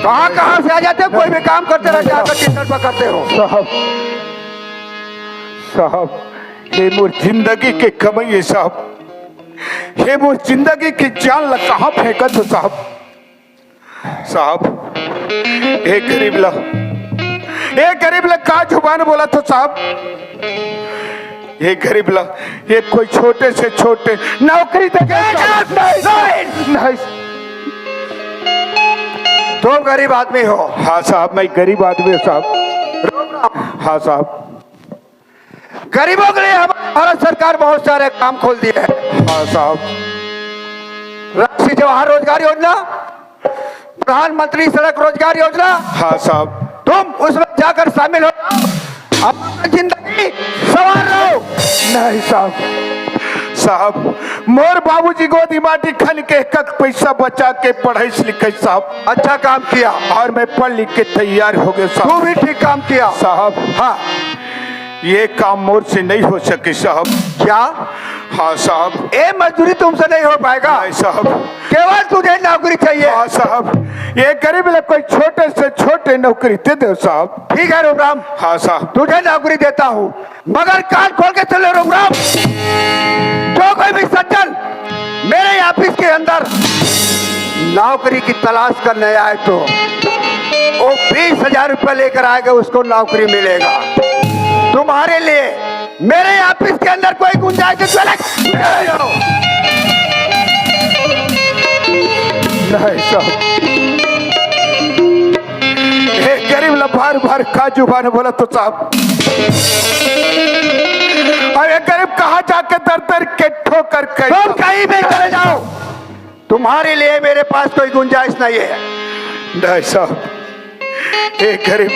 कहाँ कहाँ से आ जाते हो, कोई भी काम करते रहते हो, आकर टेंडर पर करते हो। साहब, साहब, ये मोर जिंदगी के कमाई है साहब, ये मोर जिंदगी के जान ला कहाँ फेंकत हो साहब? साहब, ए गरीब ला, ए गरीब ला का जुबान बोला था साहब? ए गरीब ला, ये कोई छोटे से छोटे नौकरी दे के नहीं, नहीं, नहीं। तुम गरीब आदमी हो। हाँ साहब, मैं गरीब आदमी हूँ साहब। हाँ साहब। गरीबों के लिए हमारी भारत सरकार बहुत सारे काम खोल दिए हैं। हाँ साहब। राष्ट्रीय जवाहर रोजगार योजना, प्रधानमंत्री सड़क रोजगार योजना। हाँ साहब। तुम उसमें जाकर शामिल हो, अपनी जिंदगी संवार लो। नहीं साहब, साहब, मोर बाबूजी गोदी माटी खन के एक एक पैसा बचा के पढ़ाई से लिखाई साहब। अच्छा काम किया। और मैं पढ़ लिख के तैयार हो गया साहब। तू भी ठीक काम किया। साहब, हाँ। ये काम मोर से नहीं हो सके साहब। क्या? हाँ साहब। ये मजदूरी तुमसे नहीं हो पाएगा। नहीं साहब। केवल तुझे नौकरी चाहिए। हाँ साहब, ये गरीब ला कोई छोटे से छोटे नौकरी दे दो साहब। ठीक है रूपराम, हाँ साहब। तुझे नौकरी देता हूँ, मगर कान खोल के सुन ले रूपराम, जो कोई भी सज्जन मेरे ऑफिस के अंदर नौकरी की तलाश करने आए तो वो बीस हजार रुपये लेकर आएगा, उसको नौकरी मिलेगा। तुम्हारे लिए मेरे ऑफिस के अंदर कोई गुंजाइश है तो अलग नहीं हो। नहीं साहब, एक गरीब ला बार बार का जुबान बोला तो साहब, और एक गरीब कहाँ जाके दर दर के ठोकर खाई। तुम कहीं भी चले जाओ, तुम्हारे लिए मेरे पास कोई गुंजाइश नहीं है। नहीं साहब, एक गरीब,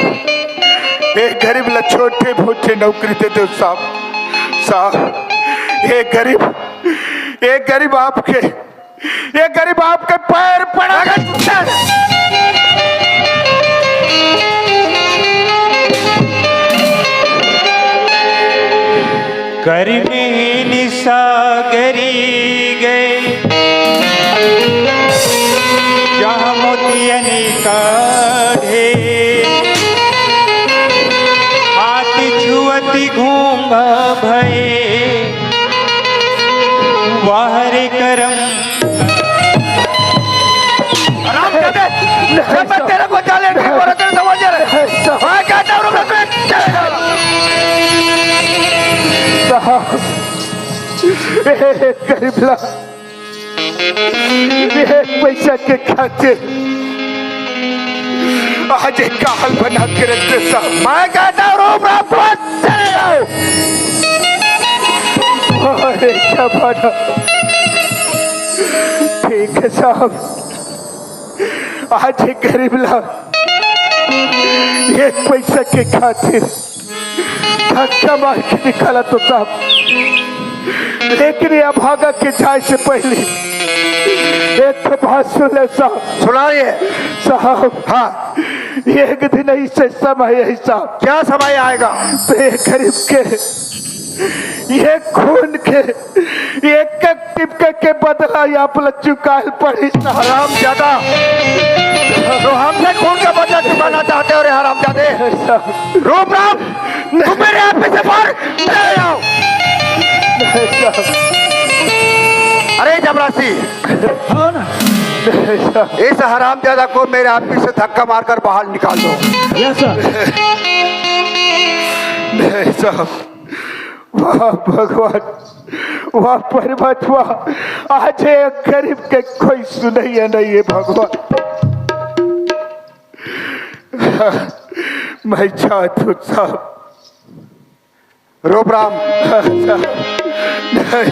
एक गरीब ला छोटे मोटे नौकरी दे दो साहब। साहब, एक गरीब, एक गरीब आपके, एक गरीब आपके पैर पड़ा। गर्मी निसागरी गए, जहाँ मोतियन काढ़े, हाथ छुअती घूंगा भय, वाहरे करम। आराम कर दे। जब मैं तेरे को जाले नहीं बोला, तेरे समझ रहे। मैं कहता हूँ, रुक, रुक, रुक, चले जाओ। साहब, ए, गरीब ला, एक पैसा के खातिर आज एक हाल बना के रख दे साहब। मैं कहता हूँ, रूपराम, तुरंत चले जाओ। अरे, क्या बात है। ठीक है साहब, आज एक गरीब ला एक पैसा के खातिर धक्का मार के निकाला तो साहब, लेकिन ये अभागा के जाए से पहले एक ठो बात सुन ले साहब। सुनाइए। साहब, हाँ। एक दिन ऐसे समय है साहब। क्या समय आएगा? तो ये गरीब के, ये खून के एक एक टिपके के बदला ये आप लोग चुकाए पड़ी साहब। हराम ज्यादा, तो हमसे खून का बदला चुकाना चाहते हो रे हराम जादे? रूपराम, तुम मेरे ऑफिस से बाहर चले जाओ। अरे जबरासी, हाँ ना। इस हरामजादा को मेरे ऑफिस से धक्का मारकर बाहर निकाल दो। Yes sir. नहीं साहब, वाह भगवान, वाह परमात्मा, आज ये गरीब के कोई सुनैया नहीं है भगवान। मैं चाहत हूँ साहब। रूपराम, नहीं।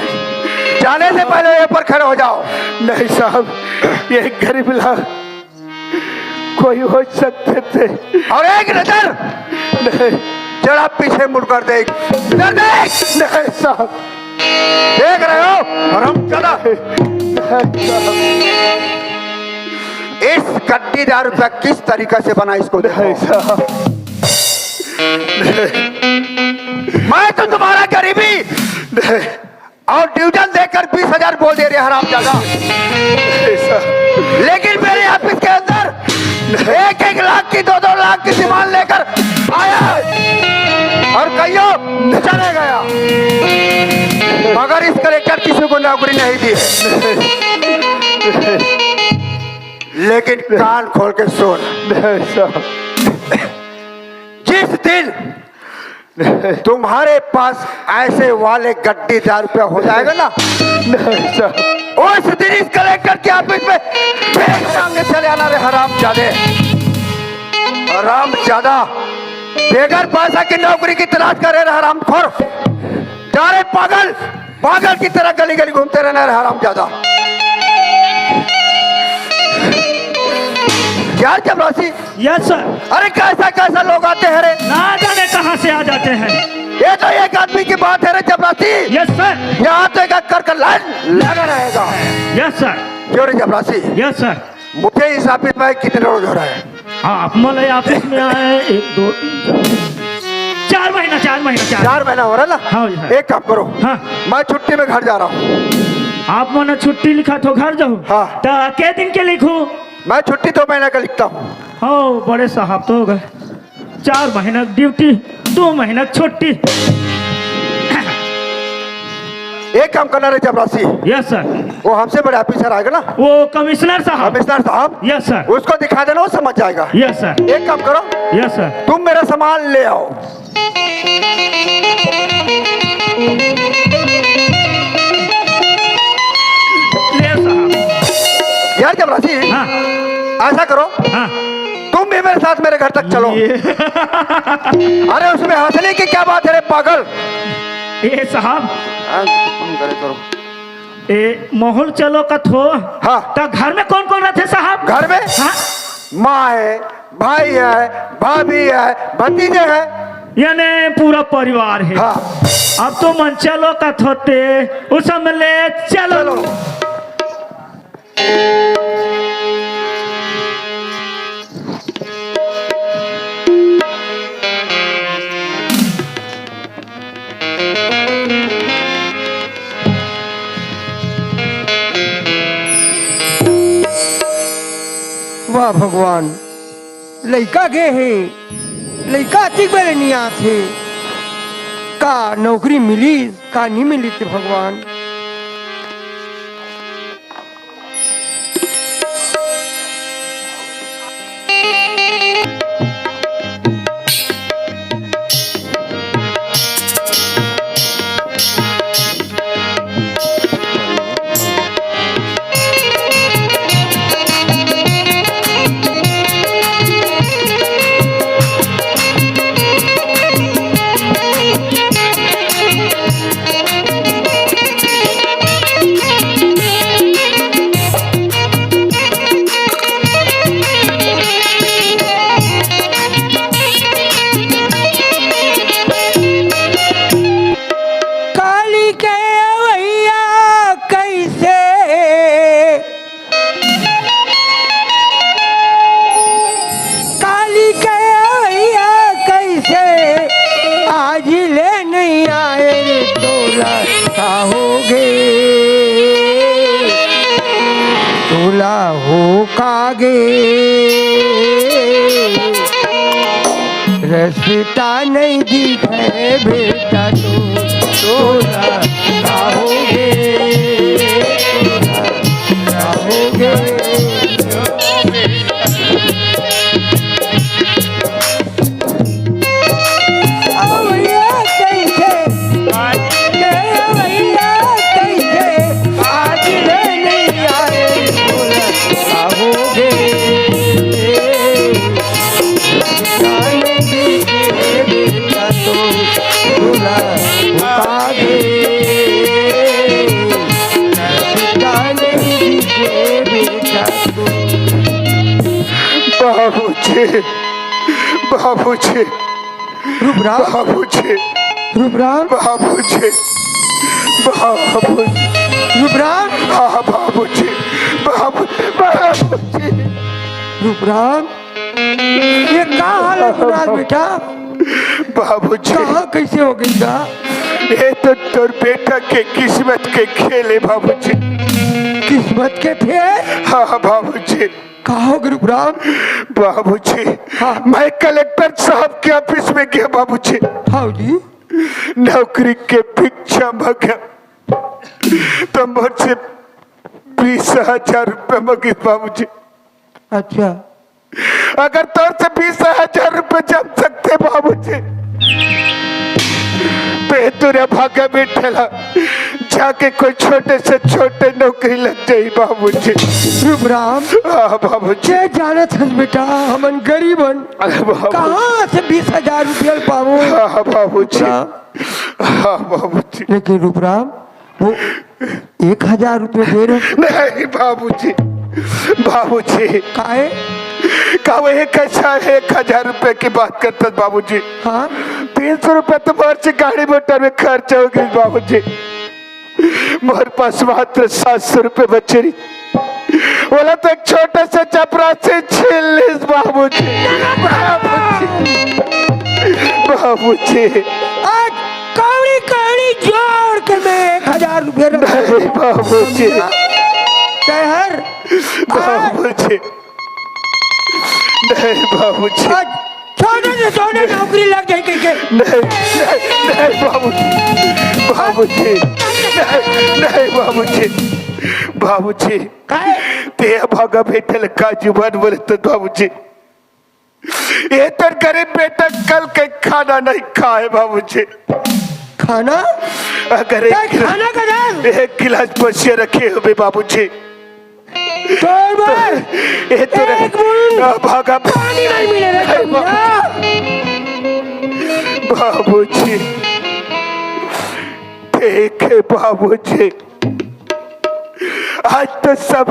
जाने से पहले ये पर खड़े हो जाओ। नहीं साहब, ये गरीब ला कोई हो सकते थे। और एक नजर नहीं। जरा पीछे मुड़कर देख, इधर देख। नहीं साहब। देख रहे हो? हरामजादा। नहीं साहब। इस गड्डी दारू का किस तरीका से बना, इसको देखो। नहीं साहब। मैं तो तुम्हारा गरीबी नहीं। और डिवीजन देकर बीस हजार बोल दे रहे हरामजादा। नहीं साहब। लेकिन मेरे ऑफिस के अंदर एक एक लाख की, दो दो लाख की डिमांड लेकर आया और कहियो चले गया, मगर इस कलेक्टर किसी को नौकरी नहीं दी है। लेकिन कान खोल के सुन, नहीं साहब। जिस दिन तुम्हारे पास ऐसे वाले गड्डीदार पे हो जाएगा ना, नहीं साहब। उस दिन इस कलेक्टर के ऑफिस में फिर सामने चले आना रे हरामजादे। हरामजादा, बेगर पैसा की नौकरी की तलाश कर रहे हरामखोर। जा रे पागल, पागल की तरह गली गली घूमते रहना रे हरामजादा। यार जबरासी, यस सर। अरे कैसा कैसा लोग आते हैं रे। ना जाने कहाँ से आ जाते हैं। ये तो एक आदमी की बात है रे जबरासी। Yes sir. यहाँ तो एक अक्कर का लाइन लगा रहेगा। Yes sir. क्यों रे जबरासी? Yes sir. मुझे इस ऑफिस में कितने रोज हो रहा है? हाँ, आप मतलब ऑफिस में आए, एक, दो, तीन, चार। चार महीना, चार महीना, चार। चार महीना हो रहा ना? हाँ जी, हाँ। एक काम करो। हाँ। मैं छुट्टी में घर जा रहा हूँ। आप मन छुट्टी लिखत हो, घर जाहू? हाँ। त के दिन के लिखू? मैं छुट्टी दो महीना का लिखता हूँ। हो, बड़े साहब तो हो गए। चार महीना ड्यूटी, दो महीना छुट्टी। एक काम करना रे चपरासी। Yes sir. वो हमसे बड़े ऑफिसर आएगा ना? वो कमिश्नर साहब। कमिश्नर साहब। Yes sir. उसको दिखा देना, वो समझ जाएगा। Yes sir. एक काम करो। Yes sir. तुम मेरा सामान ले आओ। ले साहब। यार चपरासी, हाँ। ऐसा करो, हाँ। तुम भी मेरे साथ मेरे घर तक चलो। ये अरे उसमें हंसने की क्या बात है रे पागल? ए साहब। हाँ, तुम करे करो। ए, महूँ ल चलो कथो। हाँ। त घर में कौन कौन रहथे साहब? घर में? हाँ। माँ है, भाई है, भाभी है, भतीजे है। यानी पूरा परिवार है। हाँ। अब तुमन चलो कथो ते, उस में ले चलो। चलो। वाह भगवान, लइका गे हे, लइका अतिक बेर नइ आत हे। का नौकरी मिलिस, का नइ मिलिस हे भगवान? काली के अवइया कइसे, काली के अवइया कइसे, आज ले नइ आए रे तोला का होगे, तोला हो का गे। रस्ता नइ दिखे बेटा तो तोला का होगे, तोला का होगे। अवइया कइसे, के अवइया कइसे, आज ले नइ आए तोला का होगे। बाबूजी, बाबूजी, रूपराम। बाबूजी। रूपराम। बाबूजी। बाबूजी। रूपराम। हाँ, बाबूजी। बाबू, बाबूजी। रूपराम, ये का हाल हे रूपराम बेटा? बाबूजी। कहाँ कइसे हो गे गा? ये तो तोर बेटा के किस्मत के खेल हे बाबूजी। किस्मत के खेल? हाँ, हाँ, बाबूजी। का होगे रूपराम? बाबूजी, हाँ। मैं कलेक्टर साहब के ऑफिस में गेंव बाबूजी। हाँ जी। नौकरी के भिक्षा मांगेंव, त मोर से बीस हजार रुपया मांगिस बाबूजी। अच्छा। अगर तोर से बीस हजार रुपया जम सकथे बाबूजी, त तोर भागा बेटा ला जाके कोई छोटे से छोटे नौकरी लग जाही बाबूजी। रूपराम, हाँ बाबूजी। के जानत हस बेटा, हमन गरीब हन। अरे बाबू। कहाँ से बीस हजार रुपया पाबो? हाँ बाबूजी। रूपराम। हाँ बाबूजी। लेकिन रूपराम, वो एक हजार रुपया दे रहे। नहीं बाबूजी, बाबूजी। काहे? का वो एक हजार, एक हजार रुपया के बात करत हस बाबूजी? हाँ। तीन सौ रुपया तो मोर से गाड़ी मोटर में खर्च हो गे बाबूजी। मोर पास मात्र सात सौ रुपया बचे रहिस, ओला तो एक छोटे से चपरासी छीन लिस बाबूजी। बाबूजी। बाबूजी। आज कौड़ी कौड़ी जोड़ के मैं एक हजार रुपये रख नहीं बाबूजी। तैहर बाबूजी। नहीं बाबूजी। आज छोटे से छोटे नौकरी लग जाए कहीं के। नहीं, नहीं, नहीं बाबूजी। बाबूजी। नहीं, नहीं बाबूजी। बाबूजी। काहे? ते भागा बेटे लगा जुबान बोले तो बाबूजी। ये तो गरीब बेटा कल के खाना नहीं खाए बाबूजी। खाना? अगर एक तै गिलास, खाना का दाल? एक गिलास बसिया रखे हुए बाबूजी। तोर बर ये तो रहे। एक बूंद आ, भागा। पानी नहीं मिले रे अरे कमीना। बाबूजी। देखे बाबूजी। आज तो सब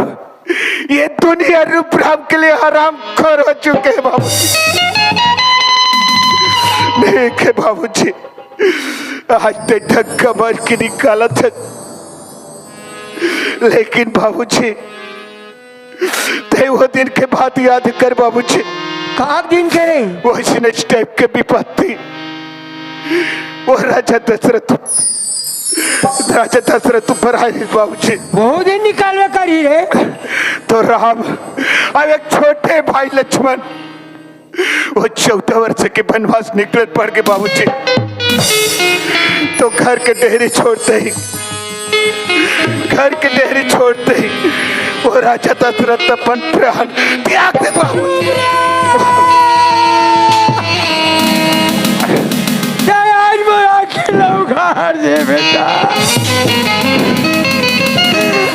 ये दुनिया रूप राम के लिए हराम खोर हो चुके हैं बाबूजी। देखे बाबूजी। आज ते धक्का मार के निकाला था। लेकिन बाबूजी, ते वो दिन के बात याद कर बाबूजी। का दिन के रे? वो इस टाइप के विपत्ति वो राजा दशरथ, राजा दशरथ ऊपर आए बाबूजी। बहुत दिन निकालवे करी रे। तो राम और एक छोटे भाई लक्ष्मण वो चौदह वर्ष के वनवास निकले पड़ गए बाबूजी। तो घर के डेहरी छोड़ते ही, घर के डेहरी छोड़ते ही वो राजा दशरथ अपन प्राण त्याग दे बाबूजी। जय आज मोर आँखी ला उघार दे बेटा।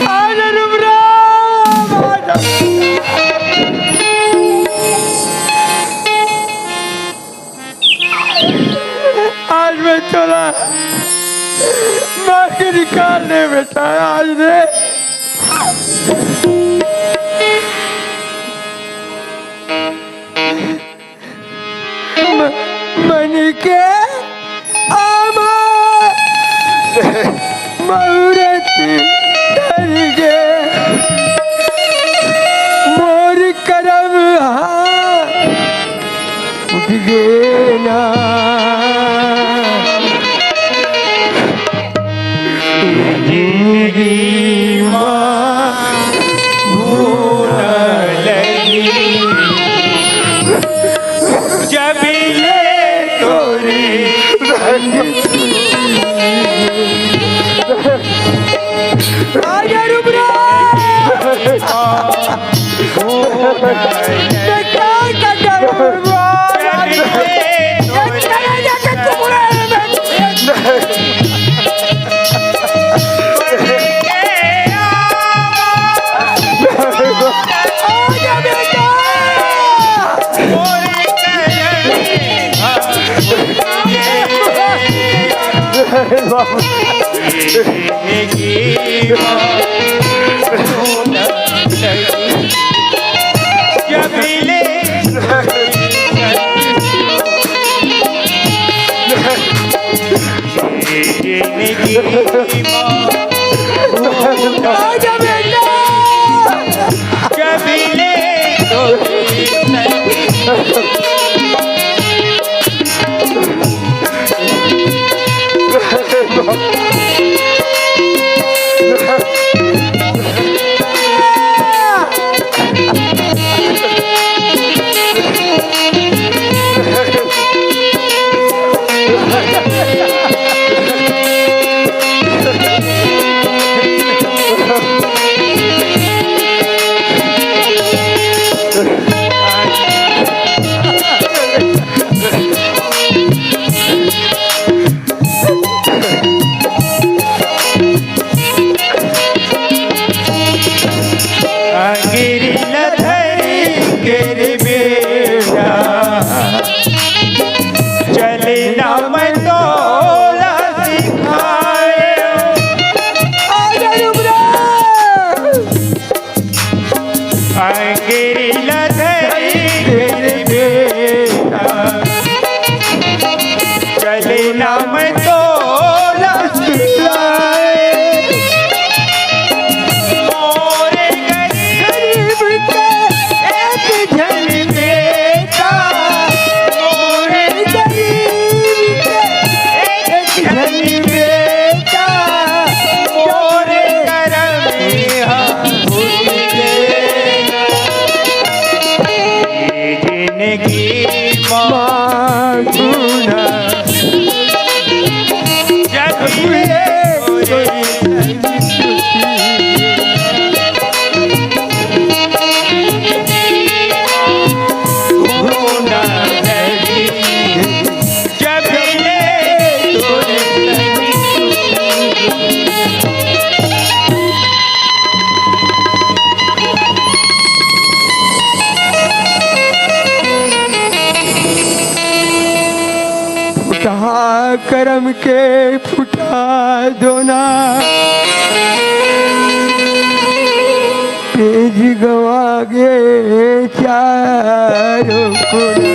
आज रुम राम, आज आज मैं चला मार के निकाल दे बेटा, आज रे। म-, मनी के आमा मुहूर्त धर गे मोर करम हा उठ गे ना। जिंदगी मा भूल लगी जब ले तोरे संग। आजा रुक रे। मैं क्या कर रहा हूँ? अंगेरी ल धरी के रे बेटा, चलना मैं तोला सिखाए। अंगेरी ल धरी के रे बेटा, चलना मैं तोला सिखाए। मोरे गरीब के एक झन बेटा, मोरे गरीब जिंदगी मा गुना जब ये गुना जब ये फुटहा करम के फुटहा दोना, पेज गवा गे चारों कोना।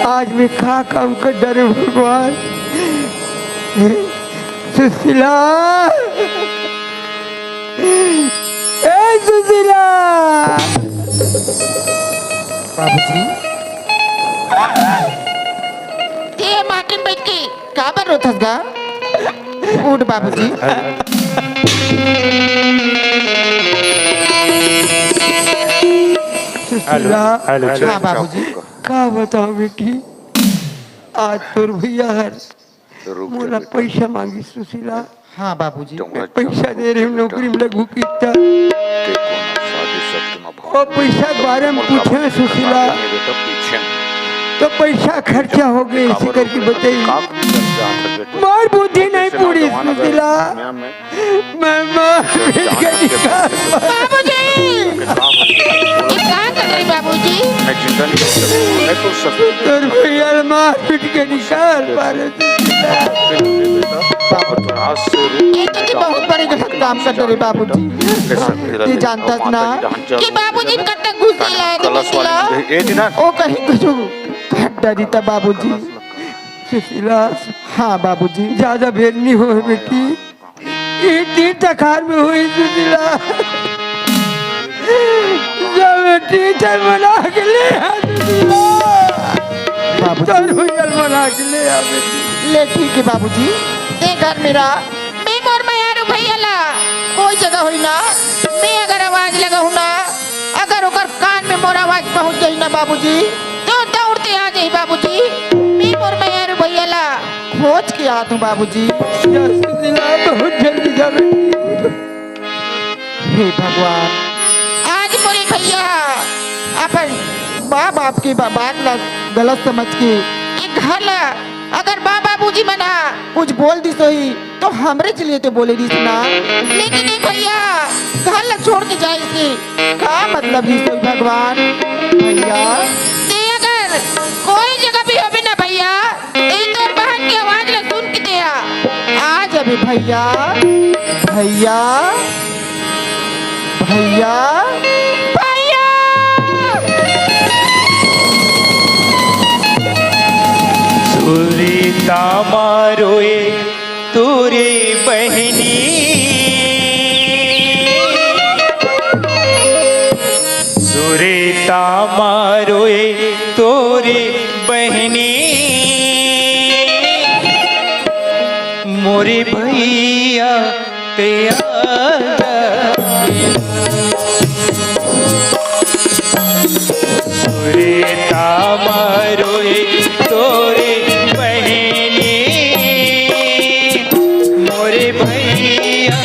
आज मैं का काम कर डरे भगवान। सुशीला, ए सुशीला। बाबूजी, ते माटी में बैठ के काबर रोथस गा? उठ बाबूजी। सुशीला। Hello, hello. हाँ बाबूजी। का बताओ बेटी, आज तोर भैया हर मोला पैसा मांगिस सुशीला। हाँ बाबूजी। मैं पैसा दे रहे हूँ, नौकरी में लगू कितना। वो पैसा के बारे में पूछे सुशीला, तो पैसा खर्चा हो गए, इसी करके बताई। मार बुद्धि नहीं पूरी सुशीला। मैं मार पीट के निकाल। बाबूजी! ये का कर रहे बाबूजी? मैं चिंता नहीं कर सकता, मैं तो सब तोर भैया मार पीट के निकाल मारे। बाबू, आज से ये तो जी बहुत बड़ी गलत काम कर रहे बाबूजी। ये जानता ना कि बाबूजी कब तक गुस्से लाए थे, गुस्से ला। ये जी ना। ओ कहीं कुछ घट डरी था बाबूजी। सुशीला। हाँ बाबूजी। ज्यादा भेद नहीं हो बेटी। ये तीन तखार में हुई सुशीला। जब टीचर बना के ले आ सुशीला। बाबूजी। चल भैया बना के ले आ बेटी। ले ठीक है बाबूजी, ते घर में रह। मैं मोर मयारू भैया ला कोई जगह होई ना, मैं अगर आवाज लगाहूँ ना, अगर ओकर कान में मोर आवाज पहुँच जाई ना बाबूजी, तो दौड़ते आ जाई बाबूजी। मैं मोर मयारू भैया ला खोज के आत हूँ बाबूजी। बहुत जल्दी जा बेटी। हे भगवान, आज मोरे भैया अपन माँ बाप के बा-, बात ला गलत समझ के एक घर ला अगर माँ बाबूजी मन ह कुछ बोल दिस होही तो हमरे लिए तो बोले दिस ना, लेकिन ये भैया घर ला छोड़ के जाए से का मतलब दिस होही भगवान? भैया, ते अगर कोई जगह भी होबे ना भैया, ए तोर बहन के आवाज ला सुन के तेहा आ जाबे भैया, भैया, भैया, भैया। सुरेता मारोए तोरे बहनी, सुरेता मारोए तोरे बहनी, मोरे भैया तेरा सुरेता मारोए तोरे बहनी, मोरे भैया।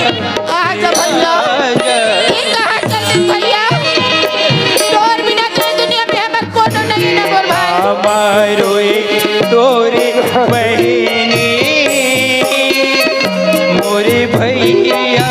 आजा भैया। आजा। ये कहाँ चल रहे भैया? तोर बिना तो दुनिया में हमर कोनो नहीं ना मोर भाई। मारोए तोरे बहनी, मोरे भैया।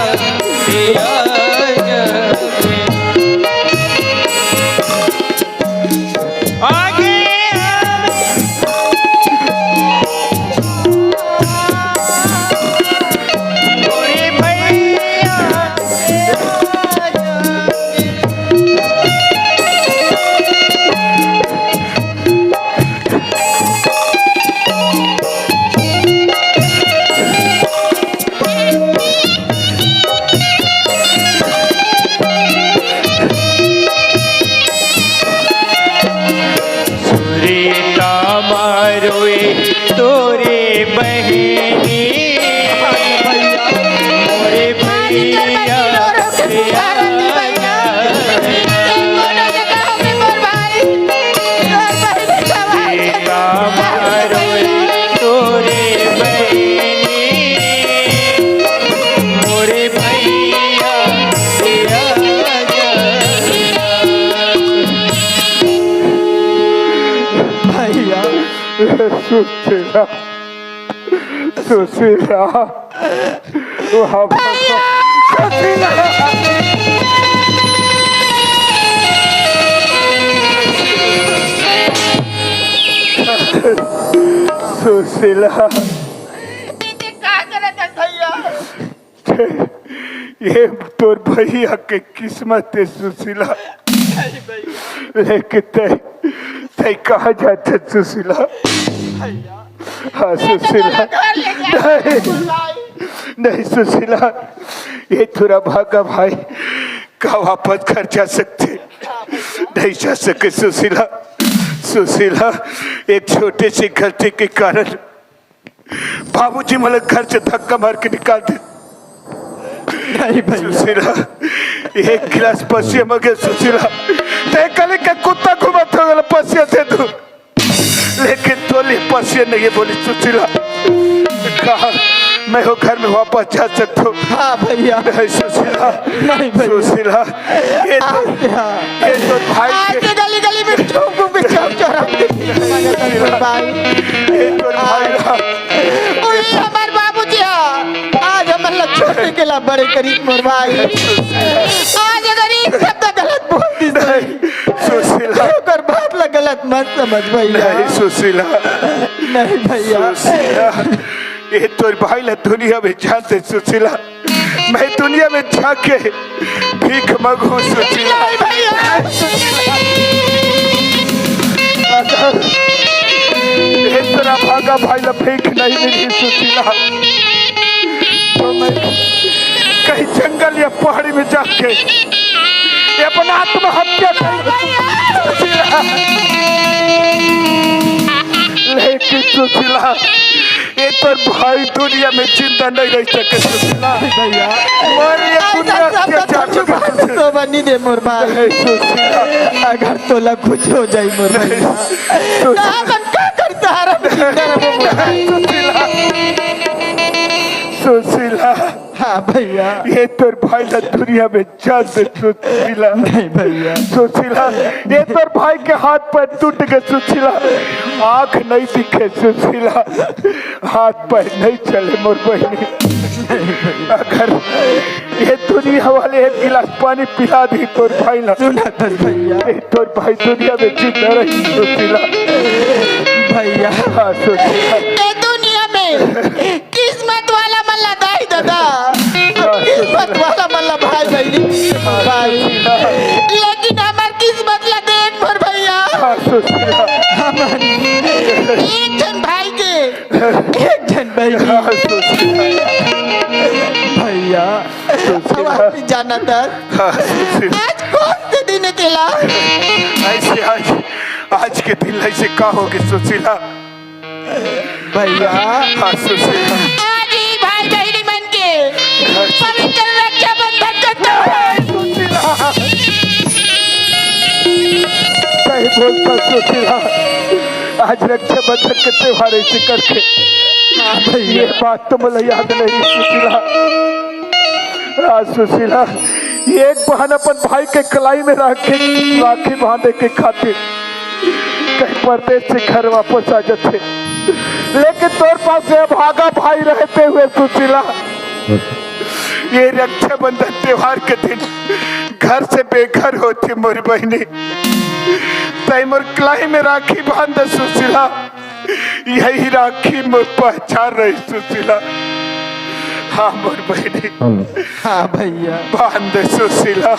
सुशीला, सुशीला, वहाँ पर सुशीला, सुशीला। ये का करत हस भैया? ये तोर भैया के किस्मत हे सुशीला। लेकिन तै, तै कहाँ जात हस सुशीला? हाँ सुशीला। नहीं, नहीं सुशीला, ये तोर अभागा भाई का वापस घर जा सकथे? नहीं जा सके सुशीला। सुशीला, एक छोटे से गलती के कारण बाबूजी मोला घर से धक्का मार के निकाल दे। नहीं भैया। सुशीला, एक गिलास पसिया मांगे सुशीला, तै कले का कुत्ता घूमत हो गला पसिया दे दू, लेकिन तोर लिए पसिया नहीं हे बोली सुशीला। कहा मैं वो घर में वापस जा सकता हूँ? हाँ भैया। नहीं सुशीला, नहीं भैया। सुशीला, ये तो आज यहाँ, ये तो भाई आज के ये गली गली में चौक पे चौक चौराहे पे भीख मांगत हन भाई। ये तो भाई आज, उही हमर बाबूजी हा, आज हमन ला छोटे के ला बड़े करिस मोर भाई। आज अगर एक शब्द गलत बोल दिस नहीं, सुशीला। ओकर बात ला गलत मत समझ भैया। नहीं सुशीला। नहीं भैया। सुशीला, ये तोर भाई ला दुनिया में जान दे सुशीला। मैं दुनिया में जाके भीख मांगू सुशीला। नहीं भैया। अगर ये तोर अभागा भाई ला भीख नहीं मिली सुशीला, तो मैं कहीं जंगल या पहाड़ी में जाके ये अपन आत्महत्या कर सुशीला। लेकिन सुशीला, ये तोर भाई दुनिया में जिंदा नहीं रह सके सुशीला। भैया। मर ये दुनिया के चार तो बनी दे मोर भाई। नहीं सुशीला। अगर तोला कुछ हो जाई मोर भाई। सुशीला। तो अपन का करता हरा? सुशीला। सुशीला। हाँ भैया। ये तोर भाई ला दुनिया में जान दे सुशीला। नहीं भैया। सुशीला, ये तोर भाई के हाथ पैर टूट गए सुशीला। आँख नहीं दिखे सुशीला, हाथ पैर नहीं चले मोर बहिनी। अगर ये दुनिया वाले एक गिलास पानी पिला दी तोर भाई ला, सुनत हस भैया। ये तोर भाई दुनिया में जिंदा रही सुशीला। भैया। हाँ सुशीला। ये दुनिया में किस्मत वाला मन ला दाई ददा, किस्मत वाला मन ला भाई बहिनी, भाई। लेकिन हमर किस्मत ला देख मोर भैया। हाँ, सुशीला। हमन एक झन भाई के एक झन बहिनी। हाँ, सुशीला। भैया, सुशीला। अब आप जानत हस, हाँ, सुशीला। आज कौन से दिन हे तेला? ऐसे आज, आज के दिन ऐसे का होगे सुशीला? भैया। हाँ, सुशीला। आज ही भाई बहिनी मन के पवित्र रक्षाबंधन के त्योहार। सुशीला। सही बोलत हस सुशीला, आज रक्षाबंधन के त्योहार हे, ऐसे करके हाँ भैया। ये बात तो मोला याद नहीं सुशीला। हाँ सुशीला, एक बहन अपन भाई के कलाई में राखी, राखी बांधे के खातिर कहीं परदेस से घर वापस आ जाथे, लेकिन तोर पास ये अभागा भाई रहते हुए सुशीला, ये रक्षाबंधन त्योहार के दिन घर से बेघर होथे मोर बहिनी। तै मोर कलाई में राखी बांध दे सुशीला, यही राखी मोर पहचान रही सुशीला। हाँ मोर बहिनी। हाँ भैया। बांध दे सुशीला,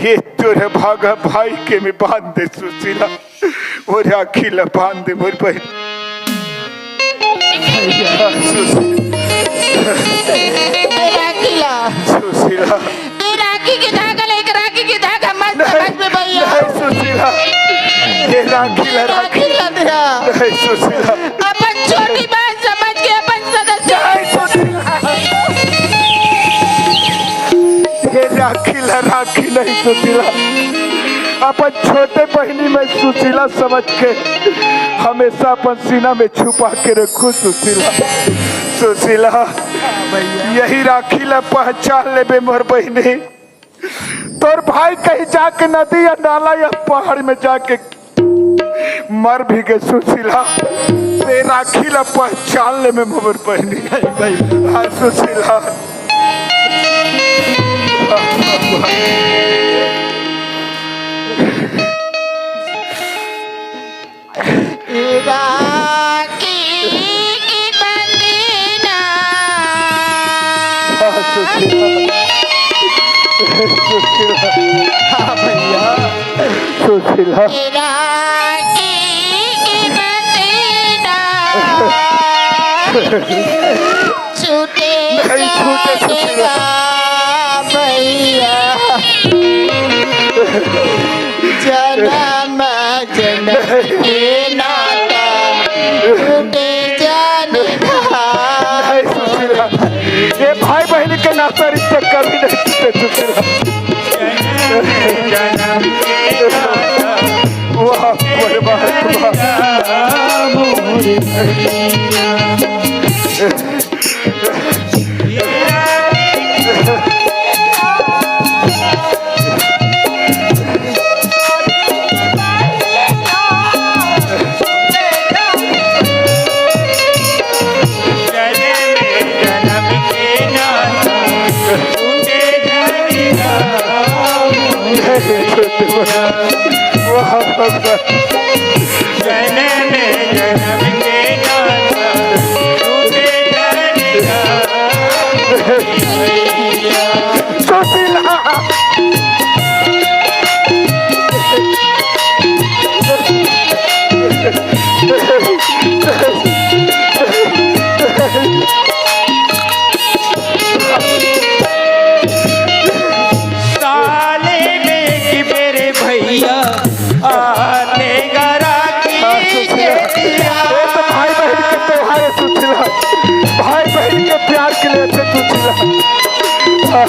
ये तोर अभागा भाई के में बांध दे सुशीला, वो राखी ला बांध दे मोर बहिनी। भैया। सुशीला। राखी ला। सुशीला। ये राखी के धागा ले, एक राखी के धागा मत नहीं, समझ में भैया। नहीं सुशीला, ये राखी ला, राखी। राखी ला दिया। नहीं सुशीला। अपन छोटी बहन समझ के अपन सदस्य। नहीं सुशीला। ये राखी ला, राखी नहीं सुशीला। अपन छोटे बहिनी में सुशीला समझ के हमेशा अपन सीना में छुपा के रखू सुशीला। सुशीला, यही राखी ला पहचान लेबे मोर बहिनी। तोर भाई कहीं जाके नदी या नाला या पहाड़ में जाके मर भी गे सुशीला, ते राखी ला पहचान ले में मोर बहिनी। हाँ सुशीला। राखी के बंधना। हाँ, सुशीला। सुशीला। हाँ, भैया। सुशीला। राखी के बंधना। छूटे नहीं, छूटे, छूटे। जाएगा भैया, जन्म जन्म के नाता छूटे जाने का। नहीं, सुशीला, ये भाई बहन के नाता रिश्ते कभी नहीं छूटे, सुशीला। जन्म जन्म के नाता। वाह, वाह, वाह। जन्म जन्म के नाता छूटे जाने का। सुशीला। साले में कि मेरे भैया आते गरा की हाँ, सुशीला। ये तो भाई बहन के त्योहार है, सुशीला। भाई बहन के प्यार के लिए थे, सुशीला। हाँ।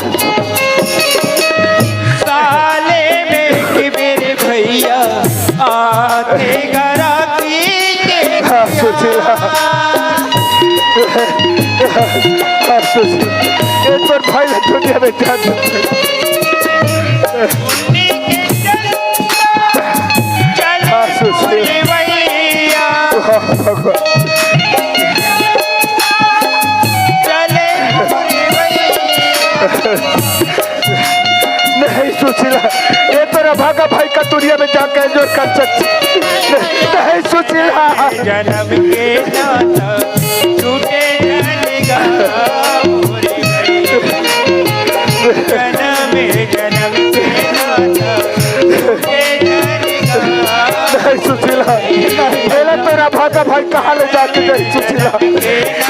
साले में कि मेरे भैया आते गरा की हाँ, सुशीला। हाँ, सुशीला। ये तो भाई दुनिया में जान हाँ, सुशील। वाह, भगवान। नहीं, सुशीला, ये तो रभागा भाई का दुनिया में जाके enjoy कर सकती। नहीं, सुशीला। जन्म के नाता छूटे जाने का। जन्म जन्म के नाता छूटे जाने का। नहीं सुशीला, एला तो रभागा भाई कहाँ ले जाके जाही सुशीला?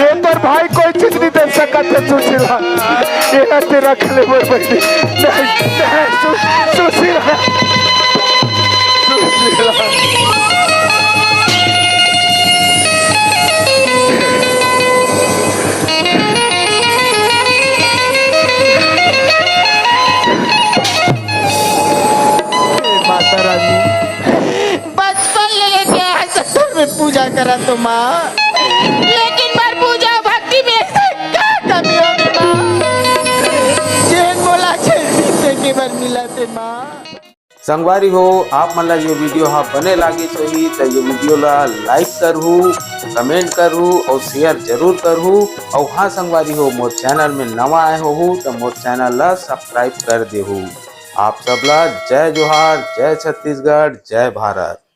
ये तोर भाई कोई चीज नहीं दे सकत हे सुशीला। एला ते रख ले मोर बहिनी। नहीं, नहीं, सु-, सुशीला। सुशीला। हे माता रानी। बचपन ले लेके आज तक तोर में पूजा करा तो माँ, लेकिन मोर पूजा भक्ति में ऐसे का कमी हो गे माँ, जेन मोला छेड़ के बर मिला ते माँ। संगवारी हो, आप मन ला ये video हा बने लागिस होही त ये video ला like करहू, comment करहू और share जरूर करहू। और हाँ संगवारी हो, मोर channel में नवा आए होहू त मोर channel ला subscribe कर देहू। आप सब ला जय जोहार, जय छत्तीसगढ़, जय भारत।